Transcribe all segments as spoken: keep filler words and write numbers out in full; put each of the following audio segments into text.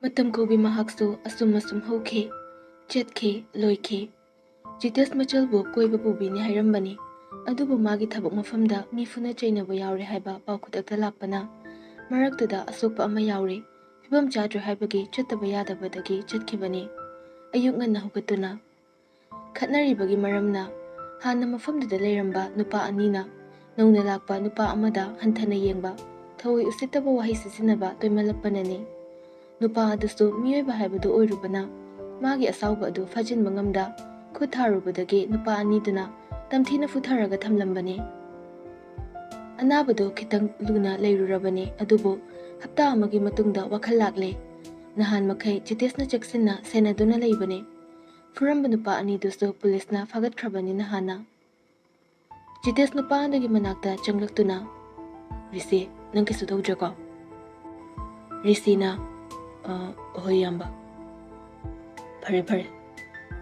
ꯃꯇꯝ ꯀꯧꯕꯤ ꯃꯍꯥꯛꯁꯨ ꯑꯁꯨꯝ ꯑꯁꯨꯝ ꯍꯧꯈꯤ, ꯆꯠꯈꯤ, ꯂꯣꯏꯈꯤ꯫ ꯖꯤꯇꯦꯁ ꯃꯆꯜꯕꯨ ꯀꯣꯏꯕ ꯄꯨꯕꯤꯅꯤ ꯍꯥꯏꯔꯝꯕꯅꯤ, ꯑꯗꯨꯕꯨ ꯃꯥꯒꯤ ꯊꯕꯛ ꯃꯐꯝꯗ ꯃꯤ ꯐꯨꯅ ꯆꯩꯅꯕ ꯌꯥꯎꯔꯦ ꯍꯥꯏꯕ ꯄꯥꯎ ꯈꯨꯗꯛꯇ ꯂꯥꯛꯄꯅ ꯃꯔꯛꯇꯨꯗ ꯑꯁꯣꯛꯄ ꯑꯃ ꯌꯥꯎꯔꯦ, ꯐꯤꯕꯝ ꯆꯥꯗ꯭ꯔꯦ ꯍꯥꯏꯕꯒꯤ ꯆꯠꯇꯕ ꯌꯥꯗꯕꯗꯒꯤ ꯆꯠꯈꯤꯕꯅꯤ꯫ ꯑꯌꯨꯛ ꯉꯟꯅ ꯍꯧꯒꯠꯇꯨꯅ ꯈꯠꯅꯔꯤꯕꯒꯤ ꯃꯔꯝꯅ ꯍꯥꯟꯅ ꯃꯐꯝꯗꯨꯗ ꯂꯩꯔꯝꯕ ꯅꯨꯄꯥ ꯑꯅꯤꯅ ꯅꯧꯅ ꯂꯥꯛꯄ ꯅꯨꯄꯥ ꯑꯃꯗ ꯍꯟꯊꯅ ꯌꯦꯡꯕ, ꯊꯑꯣꯏ ꯎꯁꯤꯠꯇꯕ ꯋꯥꯍꯩ ꯁꯤꯖꯤꯟꯅꯕ ꯇꯣꯏꯃꯜꯂꯛꯄꯅꯅꯤ꯫ ꯅꯨꯄꯥ ꯑꯗꯨꯁꯨ ꯃꯤꯑꯣꯏꯕ ꯍꯥꯏꯕꯗꯨ ꯑꯣꯏꯔꯨꯕꯅ ꯃꯥꯒꯤ ꯑꯁꯥꯎꯕ ꯑꯗꯨ ꯐꯥꯖꯤꯟꯕ ꯉꯝꯗ ꯈꯨꯠ ꯊꯥꯔꯨꯕꯗꯒꯤ ꯅꯨꯄꯥ ꯑꯅꯤꯗꯨꯅ ꯇꯝꯊꯤꯅ ꯐꯨꯊꯔꯒ ꯊꯝꯂꯝꯕꯅꯤ꯫ ꯑꯅꯥꯕꯗꯨ ꯈꯤꯇꯪ ꯂꯨꯅ ꯂꯩꯔꯨꯔꯕꯅꯤ, ꯑꯗꯨꯕꯨ ꯍꯞꯇꯥ ꯑꯃꯒꯤ ꯃꯇꯨꯡꯗ ꯋꯥꯈꯜ ꯂꯥꯛꯂꯦ꯫ ꯅꯍꯥꯟ ꯃꯈꯩ ꯖꯤꯇꯦꯁꯅ ꯆꯦꯛꯁꯤꯟꯅ ꯁꯦꯟꯅꯗꯨꯅ ꯂꯩꯕꯅꯤ꯫ ꯐꯨꯔꯝꯕ ꯅꯨꯄꯥ ꯑꯅꯤꯗꯨꯁꯨ ꯄꯨꯂꯤꯁꯅ ꯐꯥꯒꯠꯈ꯭ꯔꯕꯅꯤ ꯅꯍꯥꯟꯅ꯫ ꯖꯤꯇꯦꯁ ꯅꯨꯄꯥ ꯑꯗꯨꯒꯤ ꯃꯅꯥꯛꯇ ꯆꯪꯂꯛꯇꯨꯅ, "ꯔꯤꯁꯤ, ꯅꯪ ꯀꯩꯁꯨ ꯇꯧꯗ꯭ꯔꯦꯀꯣ?" ꯔꯤꯁꯤꯅ, "ꯑ, ꯍꯣꯏ, ꯏꯌꯥꯝꯕ꯫ ꯐꯔꯦ, ꯐꯔꯦ꯫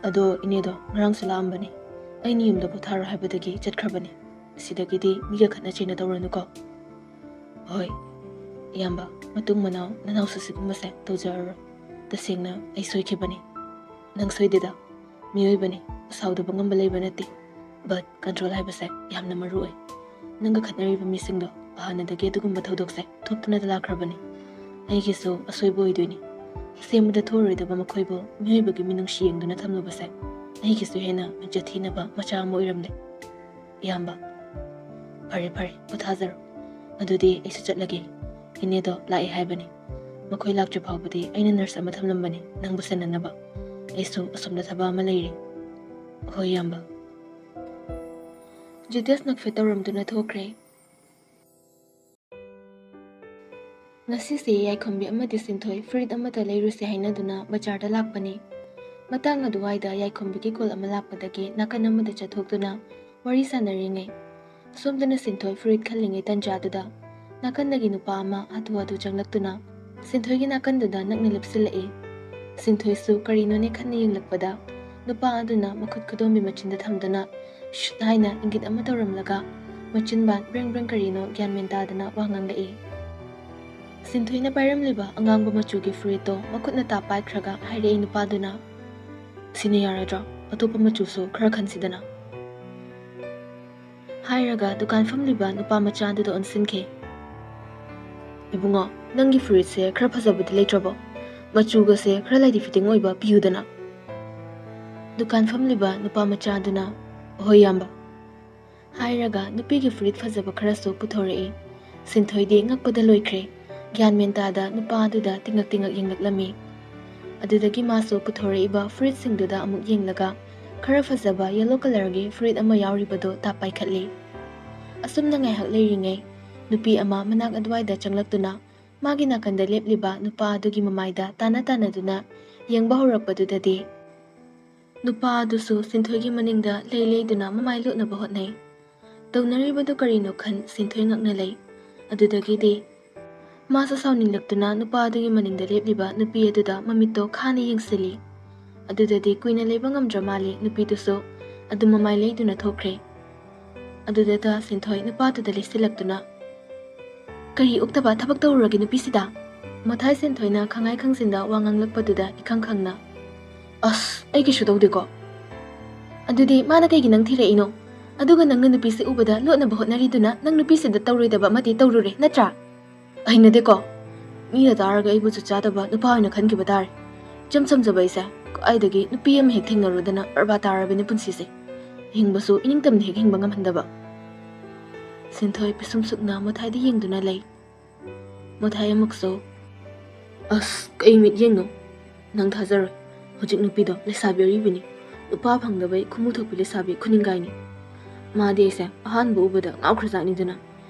ꯑꯗꯣ ꯏꯅꯦꯗꯣ ꯉꯔꯥꯡꯁꯨ ꯂꯥꯛꯑꯝꯕꯅꯤ꯫ ꯑꯩꯅ ꯌꯨꯝꯗ ꯄꯣꯊꯥꯔꯣ ꯍꯥꯏꯕꯗꯒꯤ ꯆꯠꯈ꯭ꯔꯕꯅꯤ꯫ ꯑꯁꯤꯗꯒꯤꯗꯤ ꯃꯤꯒ ꯈꯠꯅ ꯆꯩꯅ ꯇꯧꯔꯅꯨꯀꯣ꯫" "ꯍꯣꯏ, ꯏꯌꯥꯝꯕ, ꯃꯇꯨꯡ ꯃꯅꯥꯎ ꯅꯅꯥꯎꯁꯨ ꯁꯤꯒꯨꯝꯕꯁꯦ ꯇꯧꯖꯔꯔꯣꯏ꯫ ꯇꯁꯦꯡꯅ ꯑꯩ ꯁꯣꯏꯈꯤꯕꯅꯤ꯫" "ꯅꯪ ꯁꯣꯏꯗꯦꯗ꯫ ꯃꯤꯑꯣꯏꯕꯅꯤ, ꯑꯁꯥꯎꯗꯕ ꯉꯝꯕ ꯂꯩꯕ ꯅꯠꯇꯦ꯫ But control ꯍꯥꯏꯕꯁꯦ ꯌꯥꯝꯅ ꯃꯔꯨ ꯑꯣꯏ꯫ ꯅꯪꯒ ꯈꯠꯅꯔꯤꯕ ꯃꯤꯁꯤꯡꯗꯣ ꯍꯥꯟꯅꯗꯒꯤ ꯑꯗꯨꯒꯨꯝꯕ ꯊꯧꯗꯣꯛꯁꯦ ꯊꯣꯛꯇꯅꯗ ꯂꯥꯛꯈ꯭ꯔꯕꯅꯤ꯫ ꯑꯩꯒꯤꯁꯨ ꯑꯁꯣꯏꯕ ꯑꯣꯏꯗꯣꯏꯅꯤ꯫ ꯁꯦꯝꯕꯗ ꯊꯣꯛꯑꯔꯣꯏꯗꯕ ꯃꯈꯣꯏꯕꯨ ꯃꯤꯑꯣꯏꯕꯒꯤ ꯃꯤꯅꯨꯡꯁꯤ ꯌꯦꯡꯗꯨꯅ ꯊꯝꯂꯨꯕꯁꯦ ꯑꯩꯒꯤꯁꯨ ꯍꯦꯟꯅ ꯃꯤꯡꯆꯠ ꯊꯤꯅꯕ ꯃꯆꯥꯛ ꯑꯃ ꯑꯣꯏꯔꯝꯂꯦ, ꯏꯌꯥꯝꯕ꯫ ꯐꯔꯦ, ꯐꯔꯦ, ꯄꯣꯊꯥꯖꯔꯣ꯫ ꯑꯗꯨꯗꯤ ꯑꯩꯁꯨ ꯆꯠꯂꯒꯦ꯫ ꯏꯅꯦꯗꯣ ꯂꯥꯛꯑꯦ ꯍꯥꯏꯕꯅꯤ꯫ ꯃꯈꯣꯏ ꯂꯥꯛꯇ꯭ꯔꯤ ꯐꯥꯎꯕꯗꯤ ꯑꯩꯅ ꯅꯔꯁ ꯑꯃ ꯊꯝꯂꯝꯕꯅꯤ, ꯅꯪꯕꯨ ꯁꯦꯟꯅꯅꯕ꯫ ꯑꯩꯁꯨ ꯑꯁꯣꯝꯗ ꯊꯕꯛ ꯑꯃ ꯂꯩꯔꯦ꯫ ꯍꯣꯏ, ꯏꯌꯥꯝꯕ꯫" ꯖꯤꯇꯦꯁ ꯅꯣꯛꯐꯦꯠ ꯇꯧꯔꯝꯗꯨꯅ ꯊꯣꯛꯈ꯭ꯔꯦ꯫ ꯉꯁꯤꯁꯦ ꯌꯥꯏꯈꯣꯝꯕꯤ ꯑꯃꯗꯤ ꯁꯤꯟꯊꯣꯏ ꯐꯨꯔꯤꯠ ꯑꯃꯠꯇ ꯂꯩꯔꯨꯁꯦ ꯍꯥꯏꯅꯗꯨꯅ ꯕꯖꯥꯔꯗ ꯂꯥꯛꯄꯅꯤ꯫ ꯃꯇꯥꯡ ꯑꯗꯨꯋꯥꯏꯗ ꯌꯥꯏꯈꯣꯝꯕꯤꯒꯤ ꯀꯣꯜ ꯑꯃ ꯂꯥꯛꯄꯗꯒꯤ ꯅꯥꯀꯟ ꯑꯃꯗ ꯆꯠꯊꯣꯛꯇꯨꯅ ꯋꯥꯔꯤ ꯁꯥꯟꯅꯔꯤꯉꯩ, ꯁꯣꯝꯗꯅ ꯁꯤꯟꯊꯣꯏ ꯐꯨꯔꯤꯠ ꯈꯜꯂꯤꯉꯩ ꯇꯟꯖꯥꯗꯨꯗ ꯅꯥꯀꯟꯗꯒꯤ ꯅꯨꯄꯥ ꯑꯃ ꯍꯥꯊꯨ ꯍꯥꯊꯨ ꯆꯪꯂꯛꯇꯨꯅ ꯁꯤꯟꯊꯣꯏꯒꯤ ꯅꯥꯀꯟꯗꯨꯗ ꯅꯛꯅ ꯂꯦꯞꯁꯤꯜꯂꯛꯏ꯫ ꯁꯤꯟꯊꯣꯏꯁꯨ ꯀꯔꯤꯅꯣꯅꯦ ꯈꯟꯅ ꯌꯦꯡꯂꯛꯄꯗ ꯅꯨꯄꯥ ꯑꯗꯨꯅ ꯃꯈꯨꯠ ꯈꯨꯗꯣꯝꯕꯤ ꯃꯆꯤꯟꯗ ꯊꯝꯗꯨꯅ ꯁꯨꯠ ꯍꯥꯏꯅ ꯏꯪꯒꯤꯠ ꯑꯃ ꯇꯧꯔꯝꯂꯒ ꯃꯆꯤꯟꯕꯥꯟ ꯕ꯭ꯔꯦꯡ ꯕ꯭ꯔꯦꯡ ꯀꯔꯤꯅꯣ ꯒ꯭ꯌꯥꯟ ꯃꯦꯟ ꯇꯥꯗꯅ ꯋꯥ ꯉꯥꯡꯂꯛꯏ꯫ ꯁꯤꯟꯊꯣꯏꯅ ꯄꯥꯏꯔꯝꯂꯤꯕ ꯑꯉꯥꯡꯕ ꯃꯆꯨꯒꯤ ꯐꯨꯔꯤꯠꯇꯣ ꯃꯈꯨꯠꯅ ꯇꯥꯞ ꯄꯥꯏꯈ꯭ꯔꯒ ꯍꯥꯏꯔꯛꯏ ꯅꯨꯄꯥꯗꯨꯅ, "ꯁꯤꯅ ꯌꯥꯔꯗ꯭ꯔꯣ? ꯑꯇꯣꯞꯄ ꯃꯆꯨꯁꯨ ꯈꯔ ꯈꯟꯁꯤꯗꯅ?" ꯍꯥꯏꯔꯒ ꯗꯨꯀꯥꯟ ꯐꯝꯂꯤꯕ ꯅꯨꯄꯥ ꯃꯆꯥꯗꯨꯗ ꯑꯣꯟꯁꯤꯟꯈꯤ꯫ "ꯏꯕꯨꯡꯉꯣ, ꯅꯪꯒꯤ ꯐꯨꯔꯤꯠꯁꯦ ꯈꯔ ꯐꯖꯕꯗꯤ ꯂꯩꯇ꯭ꯔꯕꯣ? ꯃꯆꯨꯒꯁꯦ ꯈꯔ ꯂꯥꯏꯗꯤ ꯐꯤꯠꯇꯤꯡ ꯑꯣꯏꯕ ꯄꯤꯌꯨꯗꯅ?" ꯗꯨꯀꯥꯟ ꯐꯝꯂꯤꯕ ꯅꯨꯄꯥ ꯃꯆꯥꯗꯨꯅ, "ꯍꯣꯏ ꯏꯌꯥꯝꯕ" ꯍꯥꯏꯔꯒ ꯅꯨꯄꯤꯒꯤ ꯐꯨꯔꯤꯠ ꯐꯖꯕ ꯈꯔꯁꯨ ꯄꯨꯊꯣꯔꯛꯏ꯫ ꯁꯤꯟꯊꯣꯏꯗꯤ ꯉꯛꯄꯗ ꯂꯣꯏꯈ꯭ꯔꯦ꯫ ꯒ꯭ꯌꯥꯟ ꯃꯦꯟ ꯇꯥꯗ ꯅꯨꯄꯥ ꯑꯗꯨꯗ ꯇꯤꯡꯉꯛ ꯇꯤꯡꯉꯛ ꯌꯦꯡꯂꯛꯂꯝꯃꯤ꯫ ꯑꯗꯨꯗꯒꯤ ꯃꯥꯁꯨ ꯄꯨꯊꯣꯔꯛꯏꯕ ꯐꯨꯔꯤꯠꯁꯤꯡꯗꯨꯗ ꯑꯃꯨꯛ ꯌꯦꯡꯂꯒ ꯈꯔ ꯐꯖꯕ ꯌꯦꯂꯣ ꯀꯂꯔꯒꯤ ꯐꯨꯔꯤꯠ ꯑꯃ ꯌꯥꯎꯔꯤꯕꯗꯨ ꯇꯥꯞ ꯄꯥꯏꯈꯠꯂꯤ꯫ ꯑꯁꯨꯝꯅ ꯉꯥꯏꯍꯥꯛ ꯂꯩꯔꯤꯉꯩ, ꯅꯨꯄꯤ ꯑꯃ ꯃꯅꯥꯛ ꯑꯗꯨꯋꯥꯏꯗ ꯆꯪꯂꯛꯇꯨꯅ ꯃꯥꯒꯤ ꯅꯥꯀꯟꯗ ꯂꯦꯞꯂꯤꯕ ꯅꯨꯄꯥ ꯑꯗꯨꯒꯤ ꯃꯃꯥꯏꯗ ꯇꯥꯟꯅ ꯇꯥꯟꯅꯗꯨꯅ ꯌꯦꯡꯕ ꯍꯧꯔꯛꯄꯗꯨꯗꯗꯤ, ꯅꯨꯄꯥ ꯑꯗꯨꯁꯨ ꯁꯤꯟꯊꯣꯏꯒꯤ ꯃꯅꯤꯡꯗ ꯂꯩ ꯂꯩꯗꯨꯅ ꯃꯃꯥꯏ ꯂꯣꯠꯅꯕ ꯍꯣꯠꯅꯩ꯫ ꯇꯧꯅꯔꯤꯕꯗꯨ ꯀꯔꯤꯅꯣ ꯈꯟ ꯁꯤꯟꯊꯣꯏ ꯉꯛꯅ ꯂꯩ꯫ ꯑꯗꯨꯗꯒꯤꯗꯤ ꯃꯥꯁꯨ ꯁꯥꯎꯅꯤꯡꯂꯛꯇꯨꯅ ꯅꯨꯄꯥ ꯑꯗꯨꯒꯤ ꯃꯅꯤꯡꯗ ꯂꯦꯞꯂꯤꯕ ꯅꯨꯄꯤ ꯑꯗꯨꯗ ꯃꯃꯤꯠꯇꯣ ꯈꯥꯅ ꯌꯦꯡꯁꯤꯜꯂꯤ꯫ ꯑꯗꯨꯗꯗꯤ ꯀꯨꯏꯅ ꯂꯩꯕ ꯉꯝꯗ꯭ꯔ ꯃꯥꯜꯂꯦ, ꯅꯨꯄꯤꯗꯨꯁꯨ ꯑꯗꯨ ꯃꯃꯥꯏ ꯂꯩꯗꯨꯅ ꯊꯣꯛꯈ꯭ꯔꯦ꯫ ꯑꯗꯨꯗꯇ ꯁꯤꯟꯊꯣꯏ ꯅꯨꯄꯥꯗꯨꯗ ꯂꯩꯁꯤꯜꯂꯛꯇꯨꯅ, "ꯀꯔꯤ ꯎꯛꯇꯕ ꯊꯕꯛ ꯇꯧꯔꯨꯔꯒꯦ ꯅꯨꯄꯤꯁꯤꯗ?" ꯃꯣꯊꯥꯏ ꯁꯤꯟꯊꯣꯏꯅ ꯈꯪꯉꯥꯏ ꯈꯪꯖꯤꯟꯗ ꯋꯥ ꯉꯥꯡꯂꯛꯄꯗꯨꯗ ꯏꯈꯪ ꯈꯪꯅ, "ꯑꯁ, ꯑꯩ ꯀꯩꯁꯨ ꯇꯧꯗꯦꯀꯣ꯫" "ꯑꯗꯨꯗꯤ ꯃꯥꯅ ꯀꯩꯒꯤ ꯅꯪ ꯊꯤꯔꯛꯏꯅꯣ? ꯑꯗꯨꯒ ꯅꯪꯅ ꯅꯨꯄꯤꯁꯦ ꯎꯕꯗ ꯂꯣꯠꯅꯕ ꯍꯣꯠꯅꯔꯤꯗꯨꯅ ꯅꯪ ꯅꯨꯄꯤꯁꯤꯗ ꯇꯧꯔꯣꯏꯗꯕ ꯑꯃꯗꯤ ꯇꯧꯔꯨꯔꯦ ꯅꯠꯇ꯭ꯔꯥ?" "ꯍꯩꯅꯗꯦꯀꯣ꯫ ꯃꯤꯅ ꯇꯥꯔꯒ ꯑꯩꯕꯨ ꯖꯨꯠ ꯆꯥꯗꯕ ꯅꯨꯄꯥ ꯑꯣꯏꯅ ꯈꯟꯈꯤꯕ ꯇꯥꯔꯦ꯫ ꯏꯆꯝ ꯆꯝꯖꯕ ꯑꯩꯁꯦ ꯀꯥꯏꯗꯒꯤ ꯅꯨꯄꯤ ꯑꯃ ꯍꯦꯛ ꯊꯦꯡꯅꯔꯨꯗꯅ ꯕꯔꯕꯥꯔ ꯇꯥꯔꯕꯅꯤ ꯄꯨꯟꯁꯤꯁꯦ꯫ ꯍꯤꯡꯕꯁꯨ ꯏꯅꯤꯡꯇꯝꯅ ꯍꯦꯛ ꯍꯤꯡꯕ ꯉꯝꯍꯟꯗꯕ꯫" ꯁꯤꯟꯊꯣꯏ ꯄꯤꯁꯨꯝ ꯁꯨꯛꯅ ꯃꯣꯊꯥꯏꯗ ꯌꯦꯡꯗꯨꯅ ꯂꯩ꯫ ꯃꯣꯊꯥꯏ ꯑꯃꯨꯛꯁꯨ, "ꯑꯁ, ꯀꯩ ꯃꯤꯠ ꯌꯦꯡꯅꯣ? ꯅꯪ ꯊꯥꯖꯔꯣꯏ꯫ ꯍꯧꯖꯤꯛ ꯅꯨꯄꯤꯗꯣ ꯂꯩꯁꯥꯕꯤ ꯑꯔꯤꯕꯅꯤ꯫ ꯅꯨꯄꯥ ꯐꯪꯗꯕꯩ ꯈꯨꯃꯨ ꯊꯣꯛꯄꯤ ꯂꯩꯁꯥꯕꯤ ꯈꯨꯅꯤꯡꯒꯥꯏꯅꯤ꯫ ꯃꯥꯗꯤ ꯑꯩꯁꯦ ꯑꯍꯥꯟꯕ ꯎꯕꯗ ꯉꯥꯎꯈ꯭ꯔꯖꯥꯠꯅꯤꯗꯅ꯫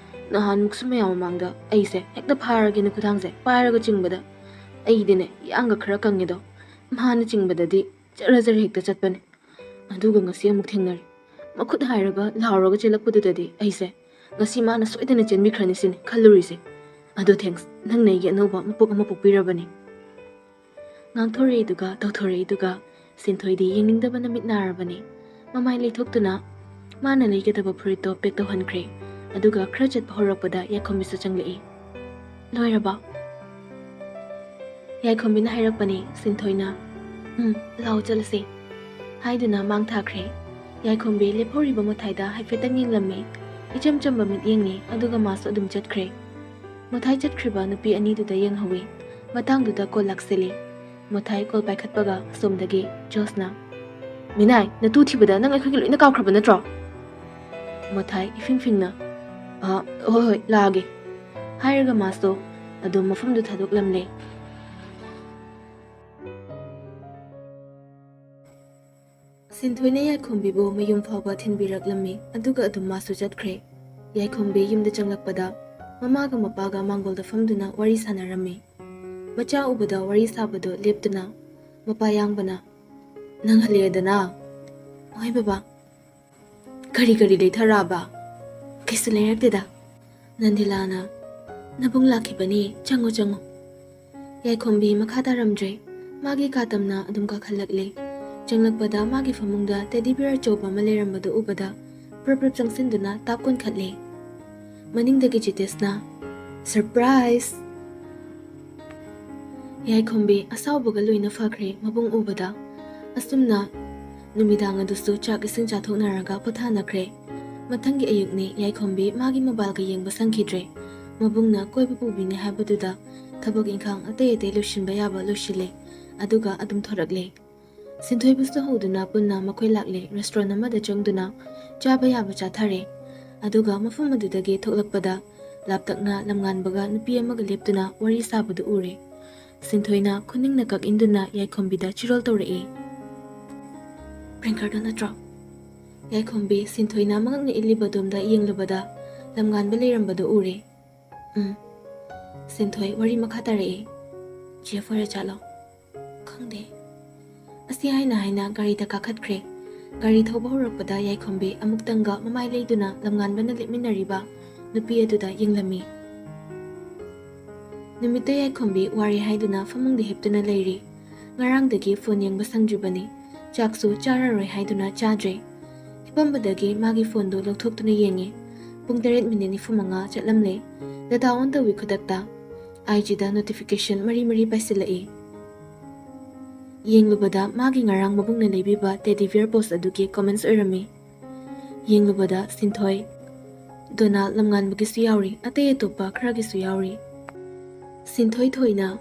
ꯅꯍꯥꯟꯃꯨꯛꯁꯨ ꯃꯌꯥꯝ ꯃꯃꯥꯡꯗ ꯑꯩꯁꯦ ꯍꯦꯛꯇ ꯐꯥꯔꯒꯦꯅ ꯈꯨꯗꯥꯡꯁꯦ ꯄꯥꯏꯔꯒ ꯆꯤꯡꯕꯗ ꯑꯩꯗꯤꯅꯦ ꯏꯌꯥꯡꯒ ꯈꯔ ꯀꯪꯉꯦꯗꯣ, ꯃꯥꯅ ꯆꯤꯡꯕꯗꯗꯤ ꯖꯔ ꯖꯔ ꯍꯦꯛꯇ ꯆꯠꯄꯅꯦ꯫ ꯑꯗꯨꯒ ꯉꯁꯤ ꯑꯃꯨꯛ ꯊꯦꯡꯅꯔꯦ꯫ ꯃꯈꯨꯠ ꯍꯥꯏꯔꯒ ꯂꯥꯎꯔꯒ ꯆꯦꯜꯂꯛꯄꯗꯨꯗꯗꯤ ꯑꯩꯁꯦ ꯉꯁꯤ ꯃꯥꯅ ꯁꯣꯏꯗꯅ ꯆꯦꯟꯕꯤꯈ꯭ꯔꯅꯤ ꯁꯤꯅꯤ ꯈꯜꯂꯨꯔꯤꯁꯦ꯫ ꯑꯗꯣ ꯊꯦꯡꯁ, ꯅꯪꯅ ꯑꯩꯒꯤ ꯑꯅꯧꯕ ꯃꯄꯣꯛ ꯑꯃ ꯄꯣꯛꯄꯤꯔꯕꯅꯤ꯫" ꯉꯥꯡꯊꯣꯔꯛꯏꯗꯨꯒ ꯇꯧꯊꯣꯔꯛꯏꯗꯨꯒ ꯁꯤꯟꯊꯣꯏꯗꯤ ꯌꯦꯡꯅꯤꯡꯗꯕꯅ ꯃꯤꯠ ꯅꯥꯔꯕꯅꯤ꯫ ꯃꯃꯥꯏ ꯂꯩꯊꯣꯛꯇꯨꯅ ꯃꯥꯅ ꯂꯩꯒꯗꯕ ꯐꯨꯔꯤꯠꯇꯣ ꯄꯦꯛ ꯇꯧꯍꯟꯈ꯭ꯔꯦ꯫ ꯑꯗꯨꯒ ꯈꯔ ꯆꯠꯄ ꯍꯧꯔꯛꯄꯗ ꯌꯥꯏꯈꯣꯝꯕꯤꯁꯨ ꯆꯪꯂꯛꯏ꯫ "ꯂꯣꯏꯔꯕꯣ?" ꯌꯥꯏꯈꯣꯝꯕꯤꯅ ꯍꯥꯏꯔꯛꯄꯅꯤ꯫ ꯁꯤꯟꯊꯣꯏꯅ, "ꯎꯝ, ꯂꯥꯛꯑꯣ ꯆꯠꯂꯁꯤ," ꯍꯥꯏꯗꯨꯅ ꯃꯥꯡ ꯊꯥꯈ꯭ꯔꯦ꯫ ꯌꯥꯏꯈꯣꯝꯕꯤ ꯂꯦꯞꯍꯧꯔꯤꯕ ꯃꯣꯊꯥꯏꯗ ꯍꯥꯏꯐꯦꯠꯇꯪ ꯌꯦꯡꯂꯝꯃꯤ꯫ ꯏꯆꯝ ꯆꯝꯕ ꯃꯤꯠꯌꯦꯡꯅꯤ, ꯑꯗꯨꯒ ꯃꯥꯁꯨ ꯑꯗꯨꯝ ꯆꯠꯈ꯭ꯔꯦ꯫ ꯃꯣꯊꯥꯏ ꯆꯠꯈ꯭ꯔꯤꯕ ꯅꯨꯄꯤ ꯑꯅꯤꯗꯨꯗ ꯌꯦꯡꯍꯧꯋꯤ꯫ ꯃꯇꯥꯡꯗꯨꯗ ꯀꯣꯜ ꯂꯥꯛꯁꯤꯜꯂꯤ꯫ ꯃꯣꯊꯥꯏ ꯀꯣꯜ ꯄꯥꯏꯈꯠꯄꯒ ꯑꯁꯣꯝꯗꯒꯤ ꯖꯣꯁꯅ, "ꯃꯤꯅꯥꯏ, ꯅꯇꯨ ꯊꯤꯕꯗ ꯅꯪ ꯑꯩꯈꯣꯏꯒꯤ ꯂꯣꯏꯅ ꯀꯥꯎꯈ꯭ꯔꯕ ꯅꯠꯇ꯭ꯔꯣ?" ꯃꯣꯊꯥꯏ ꯏꯐꯤꯡ ꯐꯤꯡꯅ, "ꯑ, ꯍꯣꯏ, ꯍꯣꯏ, ꯂꯥꯛꯑꯒꯦ," ꯍꯥꯏꯔꯒ ꯃꯥꯁꯨ ꯑꯗꯨꯝ ꯃꯐꯝꯗꯨ ꯊꯥꯗꯣꯛꯂꯝꯂꯦ꯫ ꯁꯤꯟꯊꯣꯏꯅ ꯌꯥꯏꯈꯣꯝꯕꯤꯕꯨ ꯃꯌꯨꯝ ꯐꯥꯎꯕ ꯊꯤꯟꯕꯤꯔꯛꯂꯝꯃꯤ, ꯑꯗꯨꯒ ꯑꯗꯨꯝ ꯃꯥꯁꯨ ꯆꯠꯈ꯭ꯔꯦ꯫ ꯌꯥꯏꯈꯣꯝꯕꯤ ꯌꯨꯝꯗ ꯆꯪꯂꯛꯄꯗ ꯃꯃꯥꯒ ꯃꯄꯥꯒ ꯃꯥꯡꯒꯣꯜꯗ ꯐꯝꯗꯨꯅ ꯋꯥꯔꯤ ꯁꯥꯟꯅꯔꯝꯃꯤ꯫ ꯃꯆꯥ ꯎꯕꯗ ꯋꯥꯔꯤ ꯁꯥꯕꯗꯨ ꯂꯦꯞꯇꯨꯅ ꯃꯄꯥ ꯌꯥꯡꯕꯅ, "ꯅꯪ ꯍꯜꯂꯛꯑꯦꯗꯅ?" "ꯍꯣꯏ ꯕꯕꯥ꯫ ꯀꯔꯤ ꯀꯔꯤ ꯂꯩꯊꯔꯛꯑꯕ?" "ꯀꯩꯁꯨ ꯂꯩꯔꯛꯇꯦꯗ꯫ ꯅꯟꯗꯤꯂꯥꯅ ꯅꯕꯨꯡ ꯂꯥꯛꯈꯤꯕꯅꯤ, ꯆꯪꯉꯣ, ꯆꯪꯉꯣ꯫" ꯌꯥꯏꯈꯣꯝꯕꯤ ꯃꯈꯥ ꯇꯥꯔꯝꯗ꯭ꯔꯦ꯫ ꯃꯥꯒꯤ ꯀꯥ ꯇꯝꯅ ꯑꯗꯨꯝ ꯀꯥꯈꯠꯂꯛꯂꯦ꯫ ꯆꯪꯂꯛꯄꯗ ꯃꯥꯒꯤ ꯐꯃꯨꯡꯗ ꯇꯦꯗꯤ ꯕꯤꯌꯔ ꯑꯆꯧꯕ ꯑꯃ ꯂꯩꯔꯝꯕꯗꯨ ꯎꯕꯗ ꯄ꯭ꯔꯞ ꯄ꯭ꯔꯞ ꯆꯪꯁꯤꯟꯗꯨꯅ ꯇꯥꯞ ꯀꯣꯟꯈꯠꯂꯦ꯫ ꯃꯅꯤꯡꯗꯒꯤ ꯖꯤꯇꯦꯁꯅ, "ꯁꯔꯄ꯭ꯔꯥꯏꯖ!" ꯌꯥꯏꯈꯣꯝꯕꯤ ꯑꯁꯥꯎꯕꯒ ꯂꯣꯏꯅ ꯐꯈ꯭ꯔꯦ ꯃꯕꯨꯡ ꯎꯕꯗ꯫ ꯑꯁꯨꯝꯅ ꯅꯨꯃꯤꯗꯥꯡ ꯑꯗꯨꯁꯨ ꯆꯥꯛ ꯏꯁꯤꯡ ꯆꯥꯊꯣꯛꯅꯔꯒ ꯄꯣꯊꯥꯅꯈ꯭ꯔꯦ꯫ ꯃꯊꯪꯒꯤ ꯑꯌꯨꯛꯅꯤ, ꯌꯥꯏꯈꯣꯝꯕꯤ ꯃꯥꯒꯤ ꯃꯣꯕꯥꯏꯜꯒ ꯌꯦꯡꯕ ꯁꯪꯈꯤꯗ꯭ꯔꯦ꯫ ꯃꯕꯨꯡꯅ ꯀꯣꯏꯕ ꯄꯨꯕꯤꯅꯤ ꯍꯥꯏꯕꯗꯨꯗ ꯊꯕꯛ ꯏꯪꯈꯥꯡ ꯑꯇꯩ ꯑꯇꯩ ꯂꯣꯏꯁꯤꯟꯕ ꯌꯥꯕ ꯂꯣꯏꯁꯤꯜꯂꯦ, ꯑꯗꯨꯒ ꯑꯗꯨꯝ ꯊꯣꯔꯛꯂꯦ꯫ ꯁꯤꯟꯊꯣꯏꯕꯨꯁꯨ ꯍꯧꯗꯨꯅ ꯄꯨꯟꯅ ꯃꯈꯣꯏ ꯂꯥꯛꯂꯦ꯫ ꯔꯦꯁꯇꯨꯔꯦꯟ ꯑꯃꯗ ꯆꯪꯗꯨꯅ ꯆꯥꯕ ꯌꯥꯕ ꯆꯥꯊꯔꯦ꯫ ꯑꯗꯨꯒ ꯃꯐꯝ ꯑꯗꯨꯗꯒꯤ ꯊꯣꯛꯂꯛꯄꯗ ꯂꯥꯞꯇꯛꯅ ꯂꯝꯉꯥꯟꯕꯒ ꯅꯨꯄꯤ ꯑꯃꯒ ꯂꯦꯞꯇꯨꯅ ꯋꯥꯔꯤ ꯁꯥꯕꯗꯨ ꯎꯔꯦ꯫ ꯁꯤꯟꯊꯣꯏꯅ ꯈꯨꯅꯤꯡꯅ ꯀꯛ ꯏꯟꯗꯨꯅ ꯌꯥꯏꯈꯣꯝꯕꯤꯗ ꯆꯤꯔꯣꯜ ꯇꯧꯔꯛꯏ꯫ "ꯄ꯭ꯔꯦꯡꯀꯔꯗꯣ ꯅꯠꯇ꯭ꯔꯣ?" ꯌꯥꯏꯈꯣꯝꯕꯤ ꯁꯤꯟꯊꯣꯏꯅ ꯃꯉꯛꯅ ꯏꯜꯂꯤꯕꯗꯣꯝꯗ ꯌꯦꯡꯂꯨꯕꯗ ꯂꯝꯉꯥꯟꯕ ꯂꯩꯔꯝꯕꯗꯨ ꯎꯔꯦ꯫ "ꯎꯝ꯫" ꯁꯤꯟꯊꯣꯏ ꯋꯥꯔꯤ ꯃꯈꯥ ꯇꯥꯔꯛꯏ꯫ "ꯖꯦꯐ ꯑꯣꯏꯔ ꯖꯥꯠꯂꯣ?" "ꯈꯪꯗꯦ꯫" ꯑꯁꯤ ꯍꯥꯏꯅ ꯍꯥꯏꯅ ꯒꯥꯔꯤꯗ ꯀꯥꯈꯠꯈ꯭ꯔꯦ꯫ ꯒꯥꯔꯤ ꯊꯧꯕ ꯍꯧꯔꯛꯄꯗ ꯌꯥꯏꯈꯣꯝꯕꯤ ꯑꯃꯨꯛꯇꯪꯒ ꯃꯃꯥꯏ ꯂꯩꯗꯨꯅ ꯂꯝꯉꯥꯟꯕꯅ ꯂꯦꯞꯃꯤꯟꯅꯔꯤꯕ ꯅꯨꯄꯤ ꯑꯗꯨꯗ ꯌꯦꯡꯂꯝꯃꯤ꯫ ꯅꯨꯃꯤꯠꯇ ꯌꯥꯏꯈꯣꯝꯕꯤ ꯋꯥꯔꯦ ꯍꯥꯏꯗꯨꯅ ꯐꯃꯨꯡꯗ ꯍꯤꯞꯇꯨꯅ ꯂꯩꯔꯤ꯫ ꯉꯔꯥꯡꯗꯒꯤ ꯐꯣꯟ ꯌꯦꯡꯕ ꯁꯪꯗ꯭ꯔꯤꯕꯅꯤ꯫ ꯆꯥꯛꯁꯨ ꯆꯥꯔꯔꯣꯏ ꯍꯥꯏꯗꯨꯅ ꯆꯥꯗ꯭ꯔꯦ꯫ ꯍꯤꯞꯄꯝꯕꯗꯒꯤ ꯃꯥꯒꯤ ꯐꯣꯟꯗꯨ ꯂꯧꯊꯣꯛꯇꯨꯅ ꯌꯦꯡꯉꯤ꯫ ꯄꯨꯡ ꯇꯔꯦꯠ ꯃꯤꯅꯤꯠ ꯅꯤꯐꯨ ꯃꯉꯥ ꯆꯠꯂꯝꯂꯦ꯫ ꯗꯇꯥ ꯑꯣꯟ ꯇꯧꯏ ꯈꯨꯗꯛꯇ꯫ ꯑꯥꯏ ꯖꯤꯗ ꯅꯣꯇꯤꯐꯤꯀꯦꯁꯟ ꯃꯔꯤ ꯃꯔꯤ ꯄꯥꯏꯁꯤꯜꯂꯛꯏ꯫ ꯌꯦꯡꯂꯨꯕꯗ ꯃꯥꯒꯤ ꯉꯔꯥꯡ ꯃꯕꯨꯡꯅ ꯂꯩꯕꯤꯕ ꯇꯦꯗꯤ ꯕꯤꯌꯔ ꯄꯣꯁ ꯑꯗꯨꯒꯤ ꯀꯣꯃꯦꯟꯁ ꯑꯣꯏꯔꯝꯃꯤ꯫ ꯌꯦꯡꯂꯨꯕꯗ ꯁꯤꯟꯊꯣꯏ, ꯗꯣꯅꯥꯜ, ꯂꯝꯉꯥꯟꯕꯒꯤꯁꯨ ꯌꯥꯎꯔꯤ, ꯑꯇꯩ ꯑꯇꯣꯞꯄ ꯈꯔꯒꯤꯁꯨ ꯌꯥꯎꯔꯤ꯫ ꯁꯤꯟꯊꯣꯏ ꯊꯣꯏꯅ,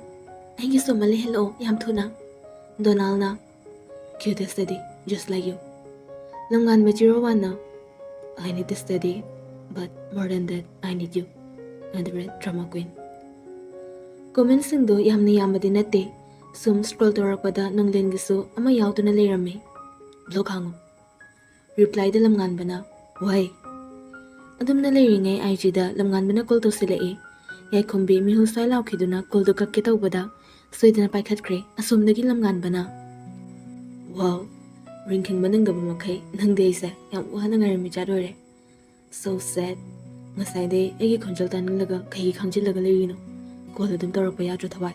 "ꯑꯩꯒꯤꯁꯨ ꯑꯃ ꯂꯩꯍꯜꯂꯛꯑꯣ, ꯌꯥꯝ ꯊꯨꯅ"꯫ ꯗꯣꯅꯥꯜꯅ, "Cute study, just like you." ꯂꯝꯉꯥꯟꯕ ꯖꯤꯔꯣ ꯋꯥꯟꯅ, "I need study, but more than that, I need you." ꯑꯗꯨꯒ ꯗ꯭ꯔꯃꯥ ꯀ꯭ꯋꯤꯟ꯫ ꯀꯣꯃꯦꯟꯁꯤꯡꯗꯣ ꯌꯥꯝꯅ ꯌꯥꯝꯕꯗꯤ ꯅꯠꯇꯦ꯫ ꯁꯨꯝ ꯁ꯭ꯀ꯭ꯔꯣꯜ ꯇꯧꯔꯛꯄꯗ ꯅꯣꯡꯂꯦꯟꯒꯤꯁꯨ ꯑꯃ ꯌꯥꯎꯗꯨꯅ ꯂꯩꯔꯝꯃꯤ꯫ ꯕ꯭ꯂꯣꯛ ꯍꯥꯡꯉꯨ꯫ ꯔꯤꯄ꯭ꯂꯥꯏꯗ ꯂꯝꯉꯥꯟꯕꯅ, "ꯋꯥꯍꯩ"꯫ ꯑꯗꯨꯝꯅ ꯂꯩꯔꯤꯉꯩ ꯑꯥꯏ ꯖꯤꯗ ꯂꯝꯉꯥꯟꯕꯅ ꯀꯣꯜ ꯇꯧꯁꯤꯜꯂꯛꯏ꯫ ꯌꯥꯏꯈꯣꯝꯕꯤ ꯃꯤꯍꯨꯜ ꯁ꯭ꯋꯥꯏ ꯂꯥꯎꯈꯤꯗꯨꯅ ꯀꯣꯜꯗꯨ ꯀꯛꯀꯦ ꯇꯧꯕꯗ ꯁꯣꯏꯗꯅ ꯄꯥꯏꯈꯠꯈ꯭ꯔꯦ꯫ ꯑꯁꯣꯝꯗꯒꯤ ꯂꯝꯉꯥꯟꯕꯅ, "ꯋꯥꯎ, ꯔꯤꯡ ꯈꯤꯡꯕ ꯅꯪꯗꯕ ꯃꯈꯩ ꯅꯪꯗꯤ ꯑꯩꯁꯦ ꯌꯥꯝ ꯋꯥꯅ ꯉꯥꯏꯔꯝꯃꯤ ꯆꯥꯠ ꯑꯣꯏꯔꯦ꯫ So sad꯫ ꯉꯁꯥꯏꯗꯩ ꯑꯩꯒꯤ ꯈꯣꯟꯖꯦꯜ ꯇꯥꯅꯤꯡꯂꯒ ꯀꯩꯒꯤ ꯈꯥꯡꯖꯤꯜꯂꯒ ꯂꯩꯔꯤꯅꯣ? ꯀꯣꯜ ꯑꯗꯨꯝ ꯇꯧꯔꯛꯄ ꯌꯥꯗ꯭ꯔꯣ, ꯊꯋꯥꯏ?"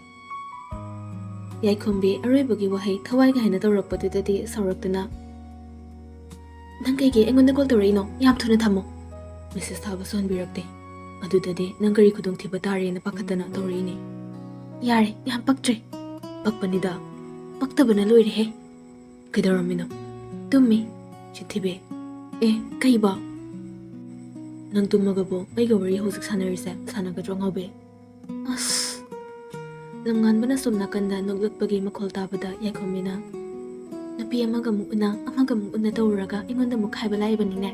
ꯌꯥꯏꯈꯣꯝꯕꯤ ꯑꯔꯣꯏꯕꯒꯤ ꯋꯥꯍꯩ "ꯊꯋꯥꯏ" ꯀꯥꯏꯅ ꯇꯧꯔꯛꯄꯗꯨꯗꯗꯤ ꯁꯥꯎꯔꯛꯇꯨꯅ, "ꯅꯪ ꯀꯩꯒꯤ ꯑꯩꯉꯣꯟꯗ ꯀꯣꯜ ꯇꯧꯔꯛꯏꯅꯣ? ꯌꯥꯝ ꯊꯨꯅ ꯊꯝꯃꯣ꯫ ꯃꯦꯁꯦꯖ ꯊꯥꯕꯁꯨ ꯍꯟꯕꯤꯔꯛꯇꯦ꯫ ꯑꯗꯨꯗꯗꯤ ꯅꯪ ꯀꯔꯤ ꯈꯨꯗꯣꯡꯊꯤꯕ ꯇꯥꯔꯦꯅ ꯄꯥꯈꯠꯇꯅ ꯇꯧꯔꯛꯏꯅꯦ꯫ ꯌꯥꯔꯦ, ꯌꯥꯝ ꯄꯛꯇ꯭ꯔꯦ꯫ ꯄꯛꯄꯅꯤꯗ꯫ ꯄꯛꯇꯕꯅ ꯂꯣꯏꯔꯦꯍꯦ꯫ ꯀꯩꯗꯧꯔꯝꯃꯤꯅꯣ?" "ꯇꯨꯝꯃꯤ, ꯆꯤꯊꯤꯕꯤ꯫" "ꯑꯦ, ꯀꯩꯕ?" "ꯅꯪ ꯇꯨꯝꯃꯒꯕꯨ ꯑꯩꯒ ꯋꯥꯔꯤ ꯍꯧꯖꯤꯛ ꯁꯥꯟꯅꯔꯤꯁꯦ ꯁꯥꯟꯅꯒꯗ꯭ꯔꯣ, ꯉꯥꯎꯕꯤ?" ꯑꯁ! ꯂꯝꯉꯥꯟꯕꯅ ꯁꯣꯝ ꯅꯥꯀꯟꯗ ꯅꯣꯛꯂꯛꯄꯒꯤ ꯃꯈꯣꯜ ꯇꯥꯕꯗ ꯌꯥꯏꯈꯣꯝꯕꯤꯅ, "ꯅꯨꯄꯤ ꯑꯃꯒ ꯑꯃꯨꯛ ꯎꯅ, ꯑꯃꯒ ꯑꯃꯨꯛ ꯎꯅ ꯇꯧꯔꯨꯔꯒ ꯑꯩꯉꯣꯟꯗ ꯑꯃꯨꯛ ꯈꯥꯏꯕ ꯂꯥꯛꯏꯕꯅꯤꯅꯦ?"